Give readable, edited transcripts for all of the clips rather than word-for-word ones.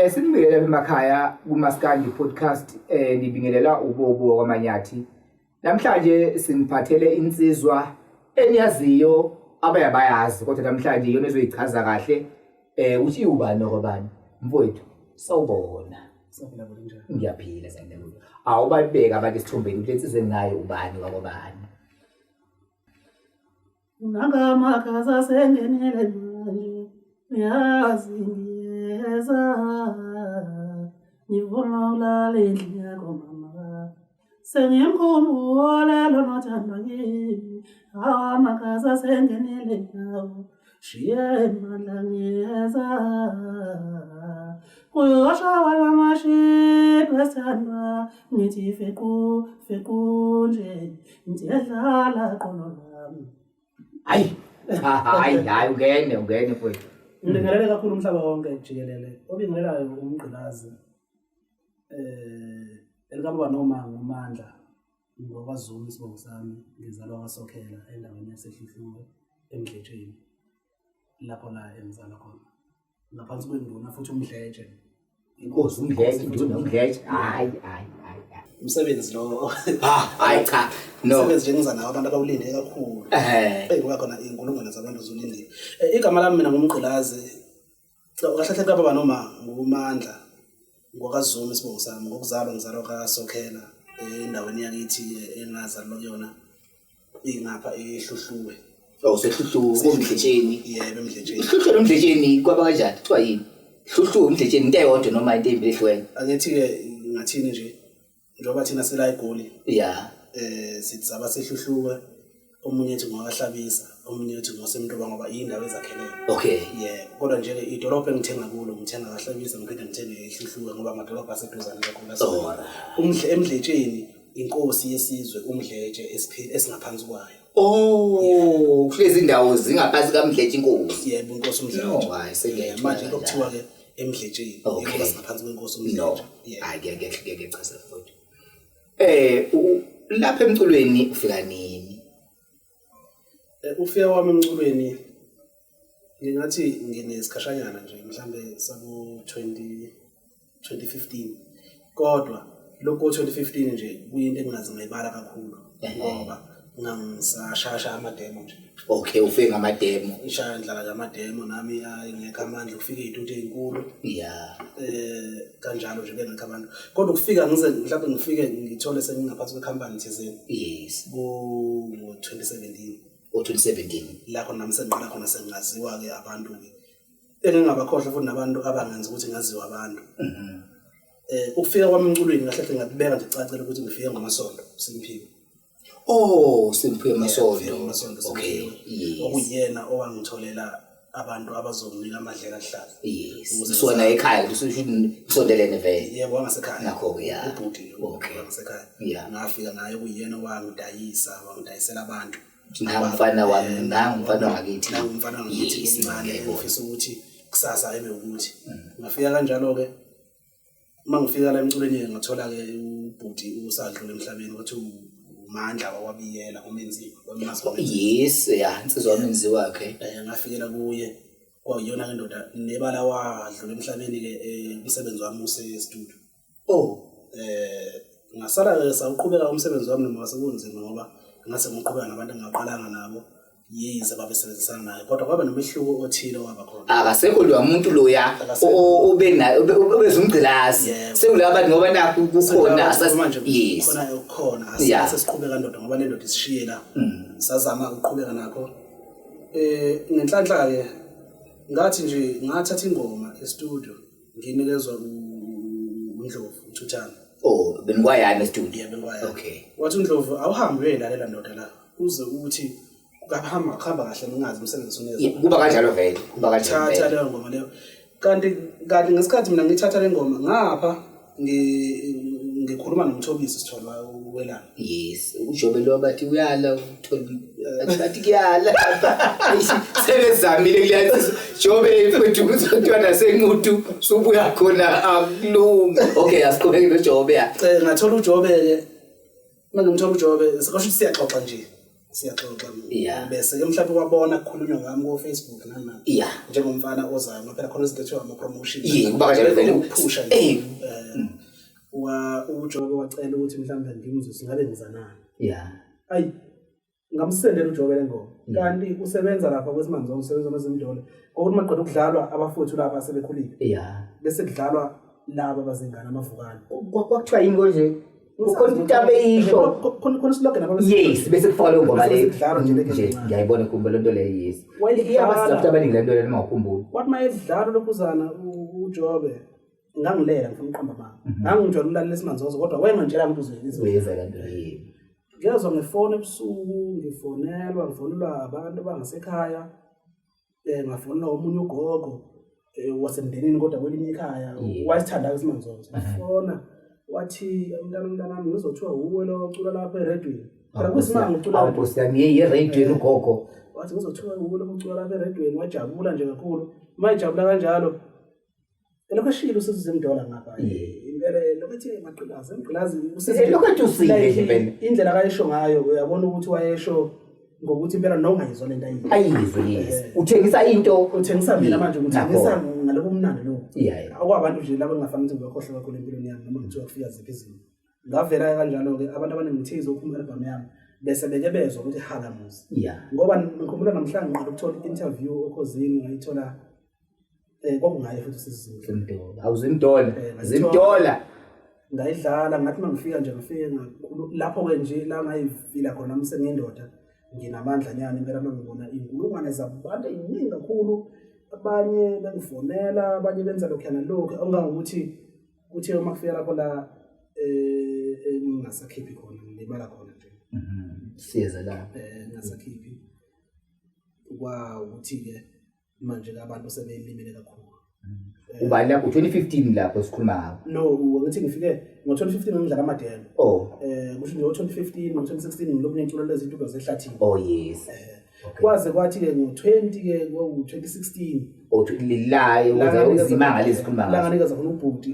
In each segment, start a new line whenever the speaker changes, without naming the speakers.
Sinibingelele emakhaya kuMaskandi Podcast, nibingelela uBobo wakwaManyathi. Namhlanje siniphathele insizwa eniyaziyo, abayabayazi, kodwa namhlanje iyona ezoyichaza kahle ukuthi iwubani nokobani. Mfowethu, sawubona.
Saphila bhuti, njani?
Ngiyaphila, siyabona. Awubabeka abantu esithombeni ukuthi lensizwa enginayo ubani wakobani.
Nangamakhaza sengenele manje, uyazi ngiyeza, ngifuna ukulala endlini yakho mama, sengimkhumbule lona othandwa kimi, amakhaza sengenele nawo, shiye mandla ngiyeza, kuyoshawa lamashidi wesithandwa, ngithi fequ fequ nje, ngiyadlala qolo lami.
Hayi, hayi, hayi, ungene, ungene mfowethu.
Ngibingelele kakhulu umhlaba wonke jikelele. Obingelelayo umgqilazi. Elikababa noma nguMandla ngokwaZulu isibongo sami, ngizalwa kwaSokhela endaweni yaseHluhluwe eMdletsheni. Lapho la engizalwa khona. Ngaphansi kwenduna futhi uMdletshe.
Inkosi uMdletshe, induna uMdletshe. Hayi, hayi, hayi.
Umsebenzi lo.
Hayi cha. No.
Umsebenzi nje ngiza nawo abantu abawulinde kakhulu. Ngoba khona iy'nkulungwane zabantu zolindile. Igama lami mina nguMgqilazi. Cha, kahle kahle kababa noma nguMandla ngokwaZuma isibongo sami, ngokuzalwa ngizalwa kaSokhela endaweni yakithi engazalwa kuyona ingapha eHluhluwe.
Oh, seHluhluwe koMdletsheni.
Yebo, eMdletsheni.
Hluhluwe noMdletsheni kwaba kanjani? Kuthiwa yini? Hluhluwe uMdletsheni into eyodwa noma into ezimbili ehlukene?
Angithi-ke ngathini nje, njengoba thina sila eGoli. Sithi saba seHluhluwe, omunye ethi ngowakaHlabisa, omunye ethi ngowaseMtuba ngoba iy'ndawo ezakhelene. Yebo, kodwa nje-ke idolobha engithenga kulo, ngithenga kaHlabisa, ngiphinde ngithenge eHluhluwe ngoba amadolobha aseduzane kakhulu. EMdletsheni inkosi yesizwe uMdletshe esingaphansi kwayo.
Oh, kulezi ndawo zingaphansi kaMdletshe inkosi.
Yebo, inkosi uMdletshe.
No, hayi, sengiyayithola
Manje
kanjalo.
kuthiwa-ke eMdletsheni, ngoba singaphansi kwenkosi uMdletshe.
No.
Yebo.
Hayi, kuyachaza futhi. Lapha emculweni ufika nini?
Ufika kwami emculweni ngingathi nginesikhashanyana nje, mhlambe sabo 2015. Kodwa lokho 2015 nje kuyinto engingaze ngayibala kakhulu ngoba ngangisashasha amademo nje.
Okay, ufike ngamademo.
Ishaya indlala yamademo nami ayingekho amandla, ufike iy'tuthu ey'nkulu. Kanjalo nje bengekho abantu. Kodwa ukufika ngize mhlawumbe ngifike ngithole sengingaphansi kwekhampani thizeni. Ku 2017.
O 2017.
Lapho nami sengiqala khona sengaziwa-ke abantu-ke. Engingabakhohlwa futhi nabantu abangenza ukuthi ngaziwe abantu. Ukufika kwami emculweni kahle kahle ngakubeka nje kucacile ukuthi ngifike ngoMasonto Simphiwe.
Oh, Simphiwe Masondo.
Ngifike ngoMasonto
Okay.
Simphiwe.
Yes.
Okuyena owangitholela abantu abazonginika amadlela aluhlaza.
Yes.
Ukuze
Sona ekhaya, usho usondelene vele.
Yebo, wangasekhaya.
Nakho-ke, ya.
Ubhuti,
Okay.
wangasekhaya.
Yeah.
Ngafika naye kuyena owangidayisa, wangidayisela abantu.
Nangu mfana wami, nangu mfana wangakithi.
Nangu mfana wangakithi,
Yes,
omncane,
ngiyayibona.
ngifisa ukuthi kusasa ebe ukuthi. Ngafika kanjalo-ke, uma ngifika la emculweni ngathola-ke ubhuti usadlula emhlabeni, wathi uMandla wakwabiyela, uMenziwa, wamazi uMenziwa.
Yes, ya, insizwa uMenziwa wakhe.
Ngafikela kuye, kwakuyona-ke indoda, nebala wadlula emhlabeni-ke umsebenzi wami use-studio.
Oh.
Ngasala-ke sawuqhubeka umsebenzi wami noma sekunzima ngoba ngase ngiqhubeka nabantu engingaqalanga nabo, yize babesebenzisana naye, kodwa kwaba nomehluko othile owaba khona.
Akasekho loya muntu loya
Akasekho.
obezumgqilazi.
Yebo.
Sekulaba bantu ngoba nakhu kukhona,
Sekulaba manje
Yes.
kukhona okukhona,
Yeah.
asesiqhubeka ndoda ngoba le ndoda isishiye la. Sazama ukuqhubeka nakho. Ngenhlanhla-ke ngathi nje ngathatha ingoma e-studio nginikezwa uNdlovu uThuthana.
Oh, benikwayani e-studio?
Yebo, benikwayani.
Okay.
Wathi uNdlovu awuhambe uyoyilalela ndoda la, uze uthi kuhamba kuhamba kahle ngingazi umsebenzi unezwa.
Yeah, kuba kanjalo vele, kuba kanjalo
Thatha
vele.
leyo ngoma leyo. Kanti ngesikhathi mina ngithatha le ngoma ngapha ngikhuluma noMthobisi Sithole welanga.
Yes, uJobe lo bathi uyala uthola Bathi kuyala lapha. Eish, sebezamile kuyansizwa. Jobe mfethu kuzothiwa nasenquthu subuya khona akulungi. Okay, asiqhubeke noJobe ya.
Ngathola uJobe-ke, uma ngimthola uJobe sekusho ukuthi siyaxoxa nje, siyaxoxa. Bese-ke mhlawumbe wabona kukhulunywa ngami ko-Facebook nani nani. Njengomfana ozayo, ngoba phela khona izinto ekuthiwa ama-promotion.
Yeah, kuba kanjalo vele.
Ukuphusha nje. UJobe wacela ukuthi mhlawumbe ngimzwise ngabe ngizanani. Ayi, ngamsendela uJobe le ngoma. Kanti usebenza lapha kweSimanzonzo, usebenza kwaZimdollar. Ngokuthi maqeda ukudlalwa abafowethu lapha sebekhulile. Bese kudlalwa laba abazingane amavukane.
Kwakuthiwa yini konje? Kukhona into abeyisho.
Khona islogan apha bese
Yes, bese kufaka leyo ngoma
Bese
leyo.
kudlalwa nje le
Nje,
game.
ngiyayibona ikhumbulo lento leyo, yes.
Wayidlala.
Iyabasiza futhi abaningi le nto leyo noma ungakhumbuli.
Kwathi uma edlala lokhuzana uJobe, ngangilela ngifuna ukuqamba amanga. Ngangijwayele ukulalela iSimanzozo kodwa wayengangitshela ukuthi uzoyenza.
Uzoyenza le nto leyo.
Ngezwa ngefoni ebusuku, ngifonelwa, ngifonelwa abantu abangasekhaya. Ngafonelwa omunye ugogo wasemndenini kodwa kwelinye ikhaya, wayesithanda iSimanzozo. Ngafona wathi, mntana, mntanami, ngizothiwa wuwe lo ocula lapha eredweni. Phela kuyisimanga ucula
Awu, Nkosi yami, yeyi, eredweni ugogo.
Wathi ngizothiwa wuwe lo ocula lapha eredweni, wajabula nje kakhulu. Uma ejabula kanjalo, elokhu eshilo uSizwe Zimdollar ngapha. Impela lokhu ethi maqhilazi, emgqilazi, uSizwe
Lokhu ethi usile
Like,
nje impela.
Indlela akayisho ngayo, uyabona ukuthi wayesho ngokuthi impela nongayizwa lento ayizwa.
Ayizwe, yes. Uthengisa into.
Uthengisa mina manje, uthengisa ngalokhu mnandi lokhu. Okwabantu nje labo engingafanele ukuthi ngibakhohlwe kakhulu empilweni yami noma ngithiwa kufika ziphi izimo. Ngavela kanjalo-ke abantu abaningi ngithe izophuma i-album yami bese beke bezwa ukuthi Halamuzi. Ngoba ngikhumbula namhlanje ngiqala ukuthola i-interview oKhozini, ngayithola kwakungaye futhi uSizwe
Zimdollar. Awu, Zimdollar.
Ngayithola.
Zimdollar.
Ngayidlala, ngathi uma ngifika nje ngifike ngakhulu lapho-ke nje la ngayivila khona nami sengiyindoda, nginamandla nyana impela uma ngibona iy'nkulungwane zabantu ey'ningi kakhulu, abanye bengifonela, abanye benza lokhuya nalokhu, okungangokuthi kuthe uma kufika lapho la ngingasakhiphi khona, ngilimala khona nje.
Siyeza la.
Ngingasakhiphi. Kwawukuthi-ke manje abantu sebelimele kakhulu.
Ubani lapho 2015 lapho sikhuluma ngakho?
No, ngithi ngifike ngo-2015 ngidlala amademo. Kusho nje ngo-2015, ngo-2016 ngilokhu ngiculo lezinto zehlathini.
Oh yes.
Kwaze kwathi-ke ngo-20 ke, ngo-2016.
Oh, lilayo,
La
ukuze
nganikeza
izimanga lezi sikhuluma
La
ngazo.
nganikeza khona ubhuti,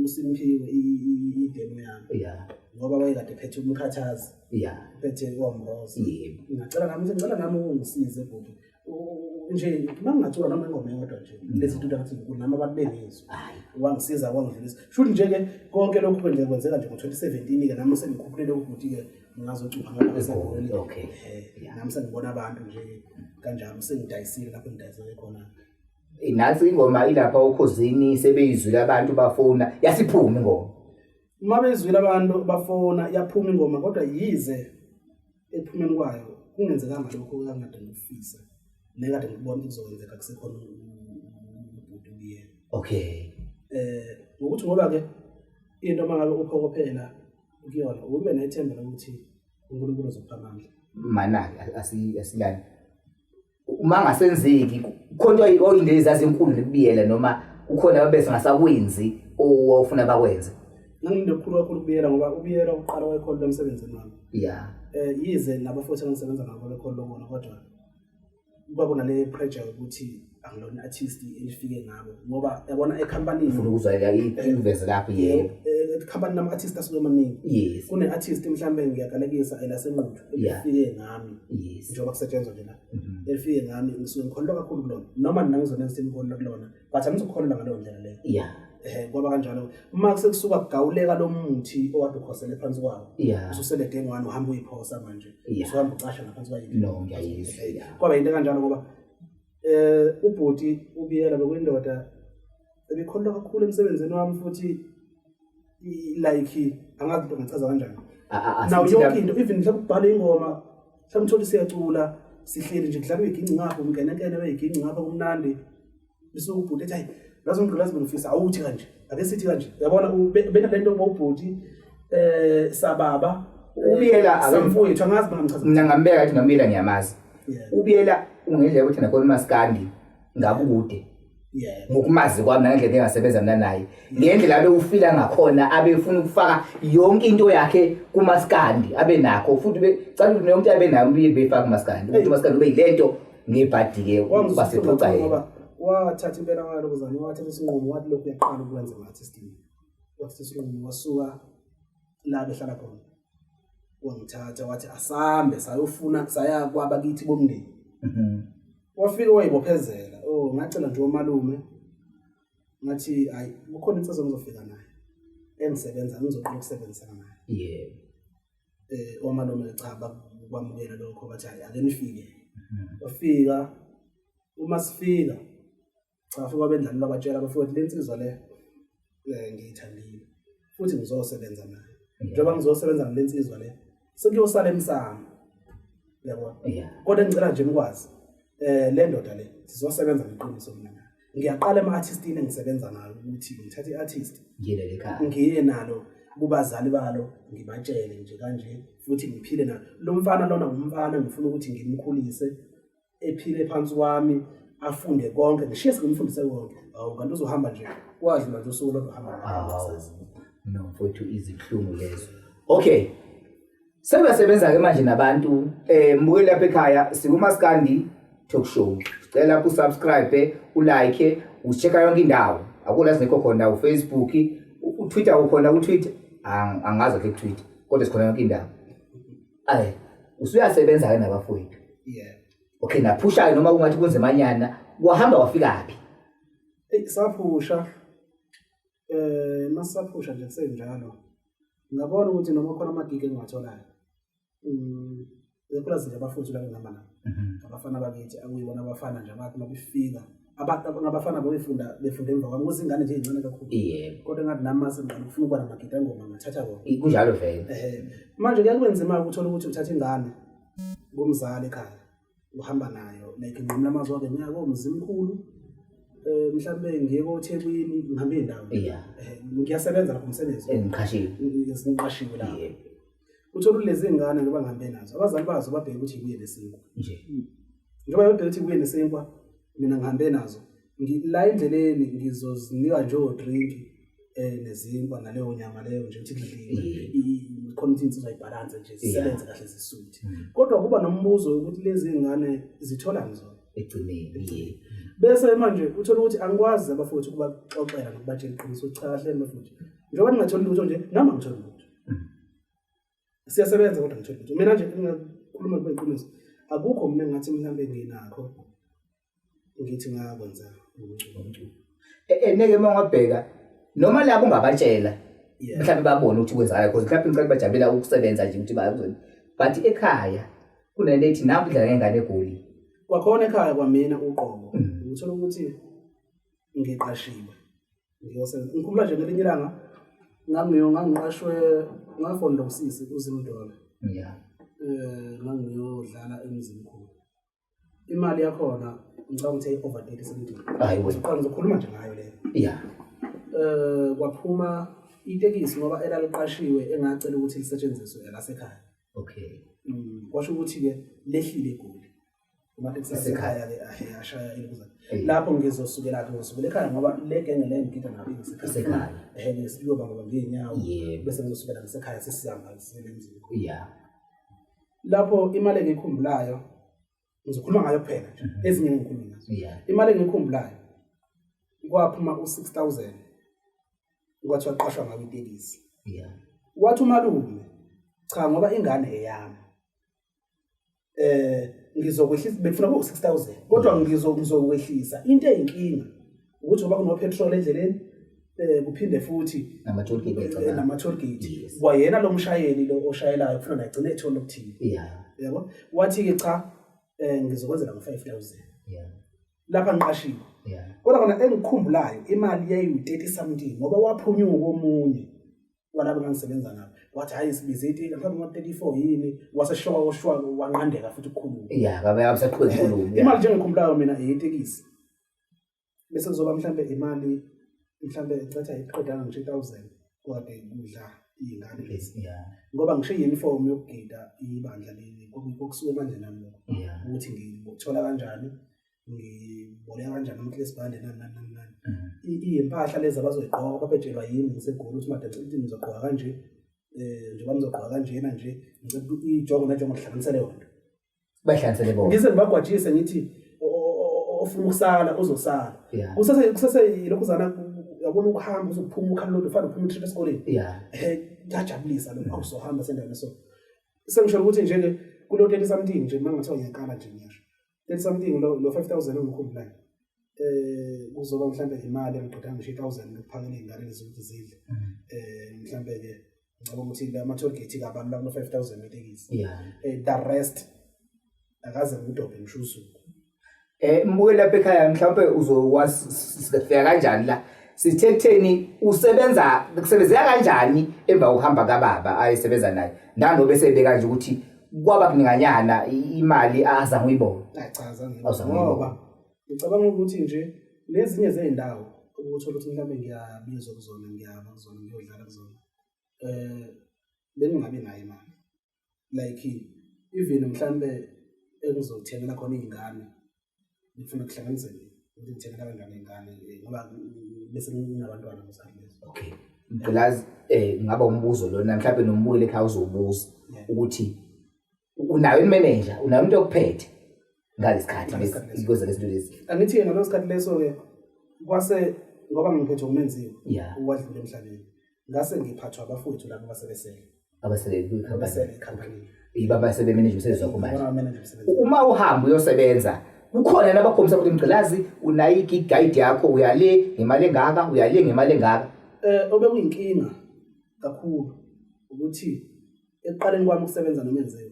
uSimphiwe, idemo yami. Ngoba wayekade ephethe umkhathazi. Ephethe uAmbrose. Ngacela nami ukuthi ngicela nami ungisize bhuti. Nje uma ngingacula noma ingoma eyodwa nje, lezi zinto ngathi ngikhulu nami abantu bengizwe. Wangisiza, wangidlulisa. Shuthi nje ke konke lokhu ke nje kwenzeka nje ngo-2017 ke nami sengikhuphulele ubhuti ke ngazocupha ngapha eSegoli. Nami sengibona abantu nje kanjalo, sengidayisile lapho engidayisele khona.
Nansi ingoma ilapha oKhozini, sebeyizwile abantu bafona, yasiphuma ingoma.
Uma beyizwile abantu bafona, yaphuma ingoma, kodwa yize ekuphumeni kwayo kungenzekanga lokho okangade ngikufisa, nekade ngikubona ukuthi kuzokwenzeka kusekhona ubhuti ubuyela. Ngokuthi ngoba ke into uma ngabe uphokophela kuyona, ube nethemba lokuthi uNkulunkulu uzokupha amandla.
Mana-ke, asilani. Uma ngasenzeki, kukhona into oyinde ezazinkulu nekubiyela noma kukhona ababe singasakwenzi owawufuna bakwenze?
Ngangilinde okukhulu kakhulu ukubiyela ngoba ubiyela uqala wayekhona emsebenzini wami. Yize nabafowethu engisebenza nabo bekhona lokona, kodwa kwakunale pressure yokuthi angilona artist elifike ngabo ngoba yabona ecompany
Ufuna ukuzwa iveze lapho, yebo.
Ecompany nama artist asuke emaningi. Kune artist mhlambe ngiyagalekisa elaseNquthu elifike ngami. Njengoba kusetshenzwa nje la. Elifike ngami ngisuke ngikholelwa kakhulu kulona. Noma nina ngizona ngikholelwa kulona, but angizukholelwa ngaleyo ndlela leyo. Kwaba kanjalo. Uma sekusuka kugawuleka lo muthi owade ukhosele phansi kwawo. Ususele dengwane uhamba uyiphosa manje. Usuhamba ucasha ngaphansi kwayo.
No, ngiyayizwa, yeah.
Kwaba into kanjalo ngoba ubhuti uBiyela bekuyindoda ebikholelwa kakhulu emsebenzini wami futhi like angazi into ngichaza kanjani. Now
Asithi
yonke
la-
into even mhlawumbe ubhale ingoma, mhlawumbe uthole siyacula, sihleli nje kudlalwa iginci ngapha, umngenenkene weginci ngapha kumnandi. Bese ubhuti ethi, hayi, lazo ngigqilazi bengifisa awuthi kanje, ake sithi kanje. Uyabona, benalento yokuba ubhuti sababa,
Ubiyela
samfowethu, angazi bangamchaza.
Mina ngambeka ukuthi noBiyela ngiyamazi. Ubiyela ungendlela ukuthi nakhona uMaskandi ngakukude. Ngokumazi kwami nangendlela engasebenza mina naye, ngendlela abe ufila ngakhona, abefuna ukufaka yonke into yakhe kumaskandi abe nakho, futhi becala ukuthi nonke abe nayo ubuye befaka kumaskandi, ukuthi umaskandi ube yilento ngebhadi-ke basephuca yena.
Wathatha impela walokuzana, wathatha isinqumo, wathi lokhu uyaqala ukwenza ama-artistini, wathatha isinqumo wasuka la behlala khona, wangithatha wathi asambe sayofuna, saya kwabakithi bomndeni. Wafika wayibophezela, oh ngacela nje omalume, ngathi hayi kukhona insizwa engizofika nayo engisebenza, ngizoqala ukusebenzisana nayo.
Yebo.
Omalume cha bakwamukela lokho, bathi hayi ake nifike. Wafika, uma sifika cha fika abendlalo labatshela abafowethu, le nsizwa le ngiyithandile futhi ngizosebenza nayo. Njengoba ngizosebenza ngale nsizwa le sekuyosala emsamo, uyabona. Kodwa ngicela nje nikwazi le ndoda le sizosebenza ngeqiniso mina nayo. Ngiyaqala ema-artistini engisebenza nayo ukuthi ngithathe i-artist ngiye nalo kubazali balo, ngibatshele nje kanje futhi ngiphile nalo. Lo mfana lona ngumfana ngifuna ukuthi ngimkhulise, ephile phansi kwami, afunde konke, ngishiye sengimfundise konke. Awu kanti uzohamba nje, kwadlula nje usuku lodwa uhamba.
No mfowethu, izibuhlungu lezo. Okay. Sebesebenza ke manje nabantu, mbukeli lapha ekhaya, sikumaskandi talk show. Sicela usubscribe, ulike, ucheck yonke indawo. Akula singekho khona uFacebook, uTwitter ukhona kuTwitter. Angazi ke kuTwitter, kodwa sikhona yonke indawo. Ay, usuyasebenza ke nabafowethu.
Yeah.
Okay, naphusha noma kungathi kunzimanyana, wahamba wafika phi?
Ey, saphusha. Masaphusha nje kusenjalo. Ngabona ukuthi noma khona amagigi engiwatholayo. Ekhula nje abafowethu laba ngihamba nabo. Abafana bakithi akuyibona abafana nje abathi mabefika ngabafana bebefunda befunda emva kwami, kuze ingane nje ezincane kakhulu.
Yebo.
Kodwa ngathi nami mase ngiqala ukufuna ukuba namagidi engoma ngathatha wona.
Kunjalo vele.
Manje kuyaye kube nzima ukuthola ukuthi uthatha ingane kumzali ekhaya uhamba nayo, like nginqamula amazwi wakhe, ngiya komzimkhulu, mhlambe ngiye koThekwini, ngihambe indawo. Ngiyasebenza lapho umsebenzi.
Engiqashiwe.
Ngiqashiwe lapho. Uthola lezi ngane ngoba ngihambe nazo, abazali bazo babheke ukuthi ibuye nesinkwa.
Nje.
Njengoba bebheke ukuthi ibuye nesinkwa, mina ngihambe nazo. La endleleni ngizozinika nje o-drink nezinkwa naleyo nyama leyo nje ukuthi kudliwe. Khona ukuthi insizwa ibalance nje, zisebenze kahle zisuthe. Kodwa kuba nombuzo ukuthi lezi ngane zitholani zona
egcineni.
Bese manje uthola ukuthi angikwazi abafowethu ukubaxoxela nokubatshela iqiniso, cha kahle bafowethu. Njengoba ningatholi lutho nje, nami angitholi lutho. Siyasebenza kodwa ngitholi lutho. Mina nje ngingakhuluma kube iqiniso, akukho mina engathi mhlambe nginakho ngithi ngakwenza ngomculo.
Eneke uma ungabheka noma labo ungabatshela mhlawumbe babone ukuthi kwenzakala, because mhlawumbe ngicela bajabulela ukusebenza nje ukuthi bayakuzona, but ekhaya kunento ethi naku udlala ngengane eGoli.
Kwakhona ekhaya kwamina uqobo ngithola ukuthi ngiqashiwe ngiyosebenza. Ngikhumbula nje ngelinye ilanga ngangiqashwe ngafonda usisi uZimdola. Ngangiyodlala eMzimkhulu. Imali yakhona ngicabanga ukuthi over 30 something.
Hayi wena.
Ngizoqala ngizokhuluma nje ngayo leyo. Kwaphuma itekisi ngoba elaliqashiwe engacela ukuthi lisetshenziswe elasekhaya.
Okay.
Kwasho ukuthi ke lehlile eGoli. Amatekisi asekhaya ke ahe ashaya iluza. Lapho ngizosukela ke ngizosukela ekhaya ngoba le genge le ngigida nayo
isekhaya.
Siyoba ngoba ngiyinyawo bese ngizosukela ngisekhaya sesihamba sisemzini. Lapho imali engikhumbulayo ngizokhuluma ngayo kuphela nje, ezinye ngikhuluma ngazo. Imali engikhumbulayo kwaphuma u6000 kwathi waqashwa ngayo itekisi. Wathi umalume cha ngoba ingane eyami. Ngizokwehlisa, befuna ku 6000 kodwa ngizokwehlisa. Into eyinkinga ukuthi ngoba kuno petrol endleleni, kuphinde futhi
nama toll gate ngiyacabanga.
Nama toll gate. Kwayena lo mshayeli lo oshayelayo kufuna nagcine ethola okuthile. Yabo? Wathi ke cha, ngizokwenzela ngo 5000. Lapha ngiqashiwe. Kodwa kona engikhumbulayo imali yayiwu 30 something ngoba waphunyuka omunye walabo engangisebenza nabo. Wathi hayi sibize itiki mhlawumbe ngo 34 yini, waseshoka oshoka wanqandeka futhi ukukhuluma.
Kabe abasaqhubeka ukukhuluma.
Imali nje engikhumbulayo mina eyetekisi. Bese kuzoba mhlambe imali mhlambe ngicatha iqedanga ngisho 1000 kwade kudla izingane lezi. Ngoba ngisho i-uniform yokugida ibandla leli kwakusuke manje nami lokho. Ukuthi ngithola kanjani. Ngiboleka kanjani ama-case band nani nani nani nani. Iy'mpahla lezi abazoyigqoka babetshelwa yimi ngiseGoli ukuthi madoda ukuthi nizogqoka kanje, njengoba nizogqoka kanjena nje, ngicela ukuthi ijongo nejongo lihlanganisele yona.
Bahlanganisele bona.
Ngize ngibagwajise ngithi ofuna ukusala uzosala. Kusese yilokhuzana uyabona ukuhamba uzophuma ukhala lodwa ufana uphuma i-trip esikoleni. Kuyajabulisa lokho awusohamba sendaweni so. Sengisho ukuthi nje ke kulo 30 something nje mangathiwa ngiyakala nje ngiyasho. 30 something lo 5000 engikhumbulayo. Kuzoba mhlambe imali engiqeda ngisho 1000 lokuphakela izingane lezi ukuthi zidle. Mhlambe ke ngicabanga ukuthi la toll gate kabalula kulo 5000 wetekisi. The rest akaze ngidobhe ngisho usuku.
Mbuke lapha ekhaya mhlawumbe uzokwazi sifika kanjani la. Sithe kutheni usebenza kusebenzeka kanjani emva kokuhamba kababa ayesebenza naye. Nanobe besebeka nje ukuthi kwaba kuninganyana imali azange uyibone.
Cha, azange. Ngoba ngicabanga ukuthi nje nezinye zezindawo ukuthola ukuthi mhlawumbe ngiyabizwa kuzona, ngiyaba kuzona, ngiyodlala kuzona. Bengingabi nayo imali. Like even mhlambe engizothengela khona izingane ngifuna kuhlanganise ukuthi ngithengela kanjani izingane ngoba bese nginabantwana ngesikhathi leso.
Okay. Mgqilazi ngaba umbuzo lona mhlawumbe nombukeli ekhaya uzobuza ukuthi unayo imanager, unayo umuntu okuphethe ngalesikhathi lezi lezi lezi.
Angithi ngaleso sikhathi leso ke kwase ngoba ngiphethe umenziwa owadlula emhlabeni. Ngase ngiphathwa abafowethu labo basebesele.
Abasele kwi-company. Yiba basebemanage umsebenzi wakho manje. Uma uhamba uyosebenza kukhona nabakhombisa ukuthi Mgqilazi unayo i-gig guide yakho, uyale ngemali engaka, uyale ngemali engaka.
Obekuyinkinga kakhulu ukuthi ekuqaleni kwami ukusebenza noMenziwa,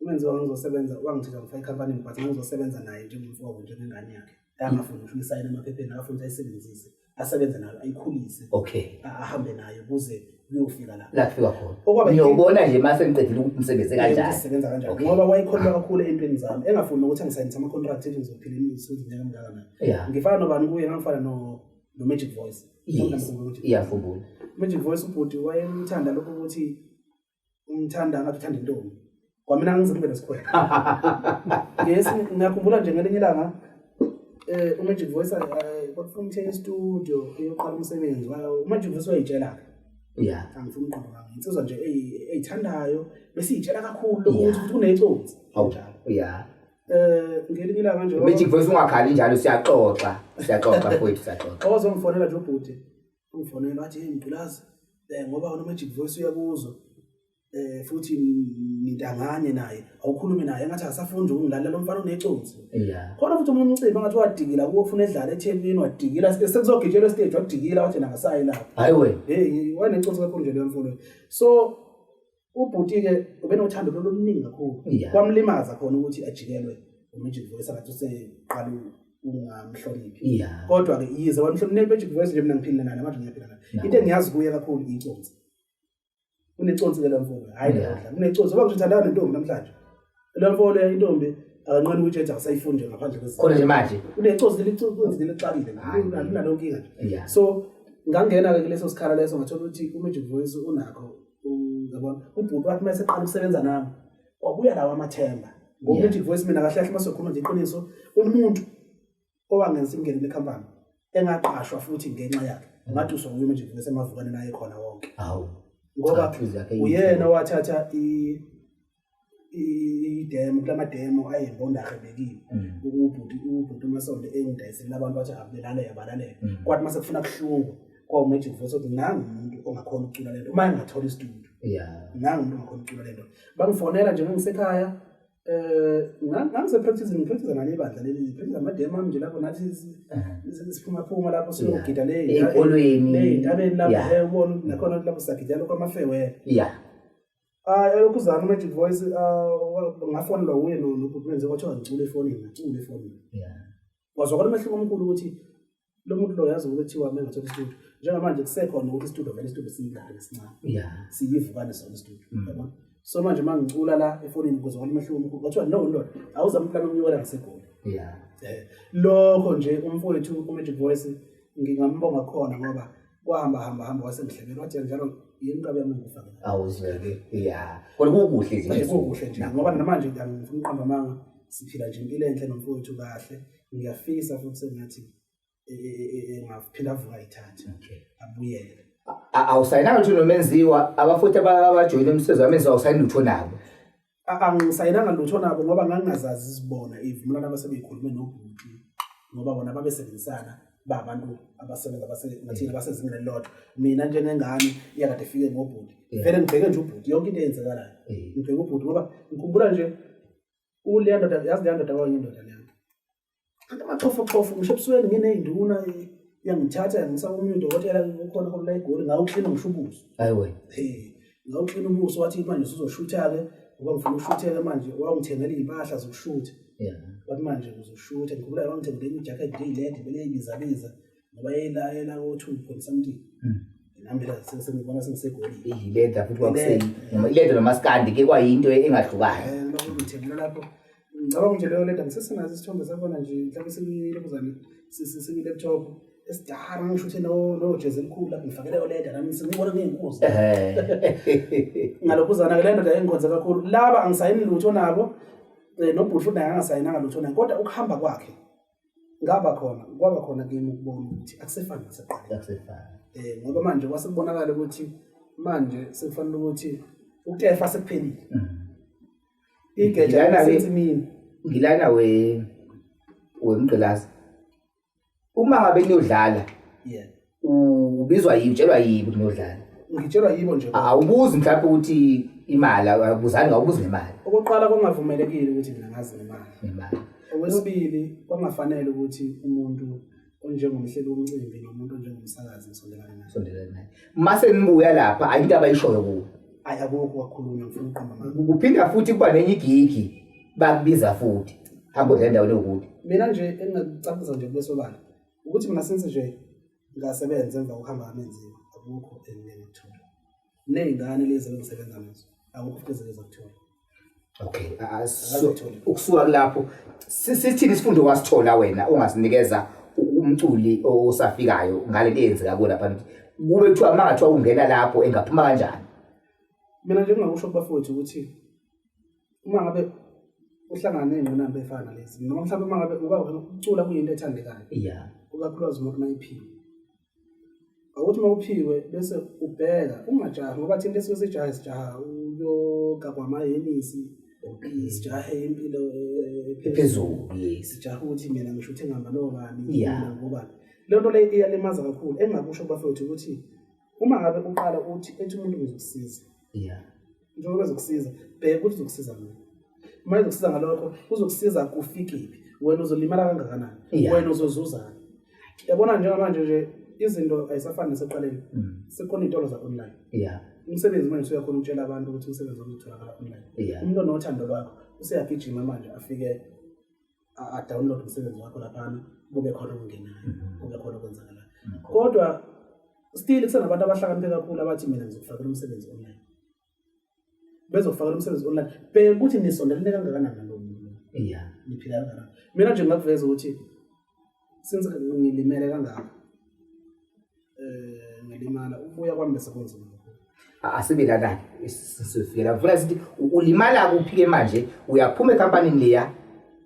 uMenziwa ngangizosebenza wangithatha ngifaka ecompany but ngangizosebenza naye njengomfowabo njengengane yakhe. Angafuni ngisho uyisayine emaphepheni, akafuni ukuthi ayisebenzise, asebenze nayo, ayikhulise. Ahambe nayo kuze kuyofika la.
La kufika khona. Ngiyobona nje mase ngiqedile ukuthi umsebenze kanjani.
Usebenza kanjani. Ngoba wayekholwa kakhulu entweni zami, engafuni ukuthi angisayinise ama contract ethi ngizophila imisebenzi iminyaka emingaka. Ngifana nobani kuye, ngangifana no Magic Voice.
Iyakhumbula.
Magic Voice ubhuti wayemthanda lokho ukuthi umthanda ngathi uthanda intombi. Kwamina ngize ngibe nesikhwele. Yes, ngiyakhumbula nje ngelinye ilanga uMagic Voice kwakufuna ukuthenga istudio eyoqala umsebenzi wayo. UMagic Voice wayitshela ke. Angifuni uqobo ngami. Insizwa nje eyithandayo bese iyitshela kakhulu ukuthi futhi uneconsi.
Njalo.
Ngelinye ilanga nje
Magic Voice ungakhali njalo, siyaxoxa. Siyaxoxa mfowethu, siyaxoxa.
Owazongifonela nje ubhuti. Ungifonela wathi hey Mgqilazi, ngoba wena Magic Voice uyakuzwa. Futhi nintanganye naye, awukhulume naye ngathi akasafundi ukungilalela lo mfana uneconsi. Khona futhi omunye umcimbi ngathi wadikila kuwo ufuna edlala eThekwini, wadikila sekuzogitshelwa stage wadikila wathi nakasayi lapho.
Hayi wena.
Hey, waneconsi kakhulu nje lo mfana. So ubhuti ke ubenothando loluningi kakhulu. Kwamlimaza khona ukuthi ajikelwe uMagic Voice ngathi useqala ungamhloniphi. Kodwa ke yize wamhlonipha Magic Voice nje mina ngiphila naye manje ngiyaphila naye. Into engiyazi kuye kakhulu iconsi. Uneconsi ke lamfolo, hayi la uneconsi ngoba ngithandana nentombi namhlanje. Lamfolo intombi akanqeni ukuthi ethi awusayifundi ngaphandle kwezizathu.
Khona nje manje
uneconsi leliconsi lelixakile kunalonke inkinga nje. So ngangena ke kuleso sikhala leso ngathola ukuthi uMagic Voice unakho uyabona ubhuti wathi mase eqala ukusebenza nami kwabuya lawa amathemba. Ngoba Magic Voice mina kahle kahle masokhuluma nje iqiniso umuntu owangenza ingene le company engaqashwa futhi ngenxa yakhe ngaduswa nguye Magic Voice emavukane naye khona wonke. Ngoba uyena wathatha idemo kulama demo ayimbondahe bekiwe ubhuti uMasonde engidayisela abantu bathi abelale yabalalele. Kwathi mase kufuna kuhlungu kwa Magic Voice ukuthi nangu umuntu ongakhona ukucula lento uma engathola istudio. Nangu umuntu ongakhona ukucula lento. Bangifonela nje ngisekhaya ngangise practice ngipractice ngale ibandla leli practice amademo ami nje lapho nathi siphuma phuma lapho siyogida le
ezikolweni
le entabeni lapho ubona nakhona lapho sagida lokho ama-farewell. Lokhu zami Magic Voice ngafonelwa uye nobhuti Menziwa kwathiwa ngicule efonini, ngacula efonini. Kwazwakala umehluko omkhulu ukuthi lo muntu lo yazi ukuthi kuthiwa mengathola istudio. Njengamanje kusekhona ukuthi istudio vele istudio siyingane esincane. Siyivukane sona istudio. Yabona? So manje uma ngicula la efonini kuzwakala umehluko omkhulu. Kwathiwa no ndoda, awuzame uplana ukunyukela ngaseGoli. Lokho nje umfowethu uMagic Voice ngingambonga khona ngoba kwahamba hamba hamba wasengihlebela wathi njalo yini inkabi yami ngifake.
Awuzweke. Kodwa kukuhle nje.
Kukuhle nje ngoba namanje ngifuna uqamba amanga siphila nje impilo enhle nomfowethu kahle. Ngiyafisa futhi sengathi engaphinda avuka ayithathe abuyele.
Awusayinanga lutho nomenziwa abafuthi abajoyina umsebenzi wamenziwa awusayini lutho nabo.
Angisayinanga lutho nabo ngoba ngangingazazi izibona ivumelwano abasebeyikhulume nobhuti ngoba bona babesebenzisana babantu abasebenza ngathina basezingeni elilodwa. Mina njengengane iyakade ifike ngobhuti vele ngibheke nje ubhuti yonke into eyenzekalayo ngibheke ubhuti ngoba ngikhumbula nje uleya ndoda, yazi leya ndoda kwanye indoda leya kanti amaxhofoxhofo ngisho ebusweni nginey'nduna yangithatha yangisa komunye udokotela ukhona khona la eGoli ngawuklina ngisho ubuso.
Hayi wena.
Ngawuklina ubuso wathi manje usuzoshutha-ke ngoba ngifuna ushutheke manje wangithengela iy'mpahla zokushutha. Wathi manje uzoshutha ngikhumbula wangithengela enye ijacket eyilede beleyibizabiza ngoba yayila ko-two point something. Nami la sengibona sengisegoli.
Ileda futhi kwakuseni noma ileda nomaskandi ke kwayinto engahlukani.
Lokho ngithengela lapho ngicabanga nje leyo leda ngisesenazo isithombe sakhona nje mhlawumbe sikuyilokuzana siku-laptop esidala ngishuthe nojezi elikhulu lapho ngifake leyo leda nami sengibona ngiyinkosi ngalokhuzana-ke le ndoda engikhonze kakhulu laba angisayini lutho nabo nobhuti futhi naye angasayinanga lutho naye kodwa ukuhamba kwakhe ngaba khona kwaba khona kimi ukubona ukuthi akusefani nasekuqaleni
akusefani
ngoba manje kwase kubonakala ukuthi manje sekufanele ukuthi ukutefa sekuphelile igeja lisensimini.
Ngilana we wemgqilazi uma ngabe niyodlala
yeah
ubizwa yini utshelwa yini ukuthi niyodlala?
Ngitshelwa yibo nje.
Awubuzi mhlawumbe ukuthi imali awubuzani ngawubuzi ngemali.
Okokuqala kwakungavumelekile ukuthi mina ngazi ngemali.
Ngemali.
Okwesibili kwakungafanele ukuthi umuntu onjengomhleli womcimbi nomuntu onjengomsakazi ngisondelane naye.
Sondelane naye. Mase nibuya lapha ayikho into abayishoyo kuwe.
Ayi akukho kwakhulunywa ngifuna ukuqamba amanga.
Kuphinda futhi kuba nenye igigi bakubiza futhi. Hamba udla endaweni ewukuthi.
Mina nje engingakucaphisa nje kube sobala ukuthi mina since nje ngasebenza emva kokuhamba kamenziwa akukho engike ngakuthola. Ney'ngane lezi engisebenza nazo akukho futhi ezike zakuthola.
Okay, ukusuka kulapho sithini isifundo wasithola wena ongasinikeza umculi osafikayo ngalento eyenzeka kuwe lapha kube kuthiwa uma ngathiwa ungena lapho engaphuma kanjani?
Mina nje ngingakusho kubafowethu ukuthi uma ngabe uhlangana ney'ngqinamba ey'fana nalezi noma mhlawumbe uma ngabe ngoba ukucula kuyinto ethandekayo ikakhulukazi umuntu uma iphiwe Awuthi uma uphiwe bese ubheka ungajahi ngoba thina esuke sijahe sijaha uyogagwa amahenisi sijahe impilo
ephezulu yes
sijahe ukuthi mina ngisho ukuthi ngihamba nobani mina ngobani leyo nto leyo iyalimaza kakhulu engingakusho kubafowethu ukuthi uma ngabe uqala uthi ethi umuntu ngizokusiza njengoba ezokusiza bheka ukuthi uzokusiza ngani uma ezokusiza ngalokho uzokusiza kufikephi wena uzolimala kangakanani wena uzozuzani yabona njengamanje nje izinto ayisafani nasekuqaleni sekukhona iy'tolo za-online umsebenzi manje usuyakhona ukutshela abantu ukuthi umsebenzi wami utholakala online umuntu onothando lwakho useyagijima manje afike a-download umsebenzi wakho laphana kube khona okungenayo kube khona okwenzakalayo kodwa still kusenabantu abahlakaniphe kakhulu abathi mina ngizokufakela umsebenzi online bezokufakela umsebenzi online bheka ukuthi nisondelene kangakanani nalowo muntu lowo niphila kangakanani mina nje ngingakuveza ukuthi since ngilimele kangaka ngilimala ukubuya kwami bese kunzima kakhulu.
Asibe lana-ke sizofikela ngifuna sithi ulimala kuphi-ke manje uyaphuma ekhampanini leya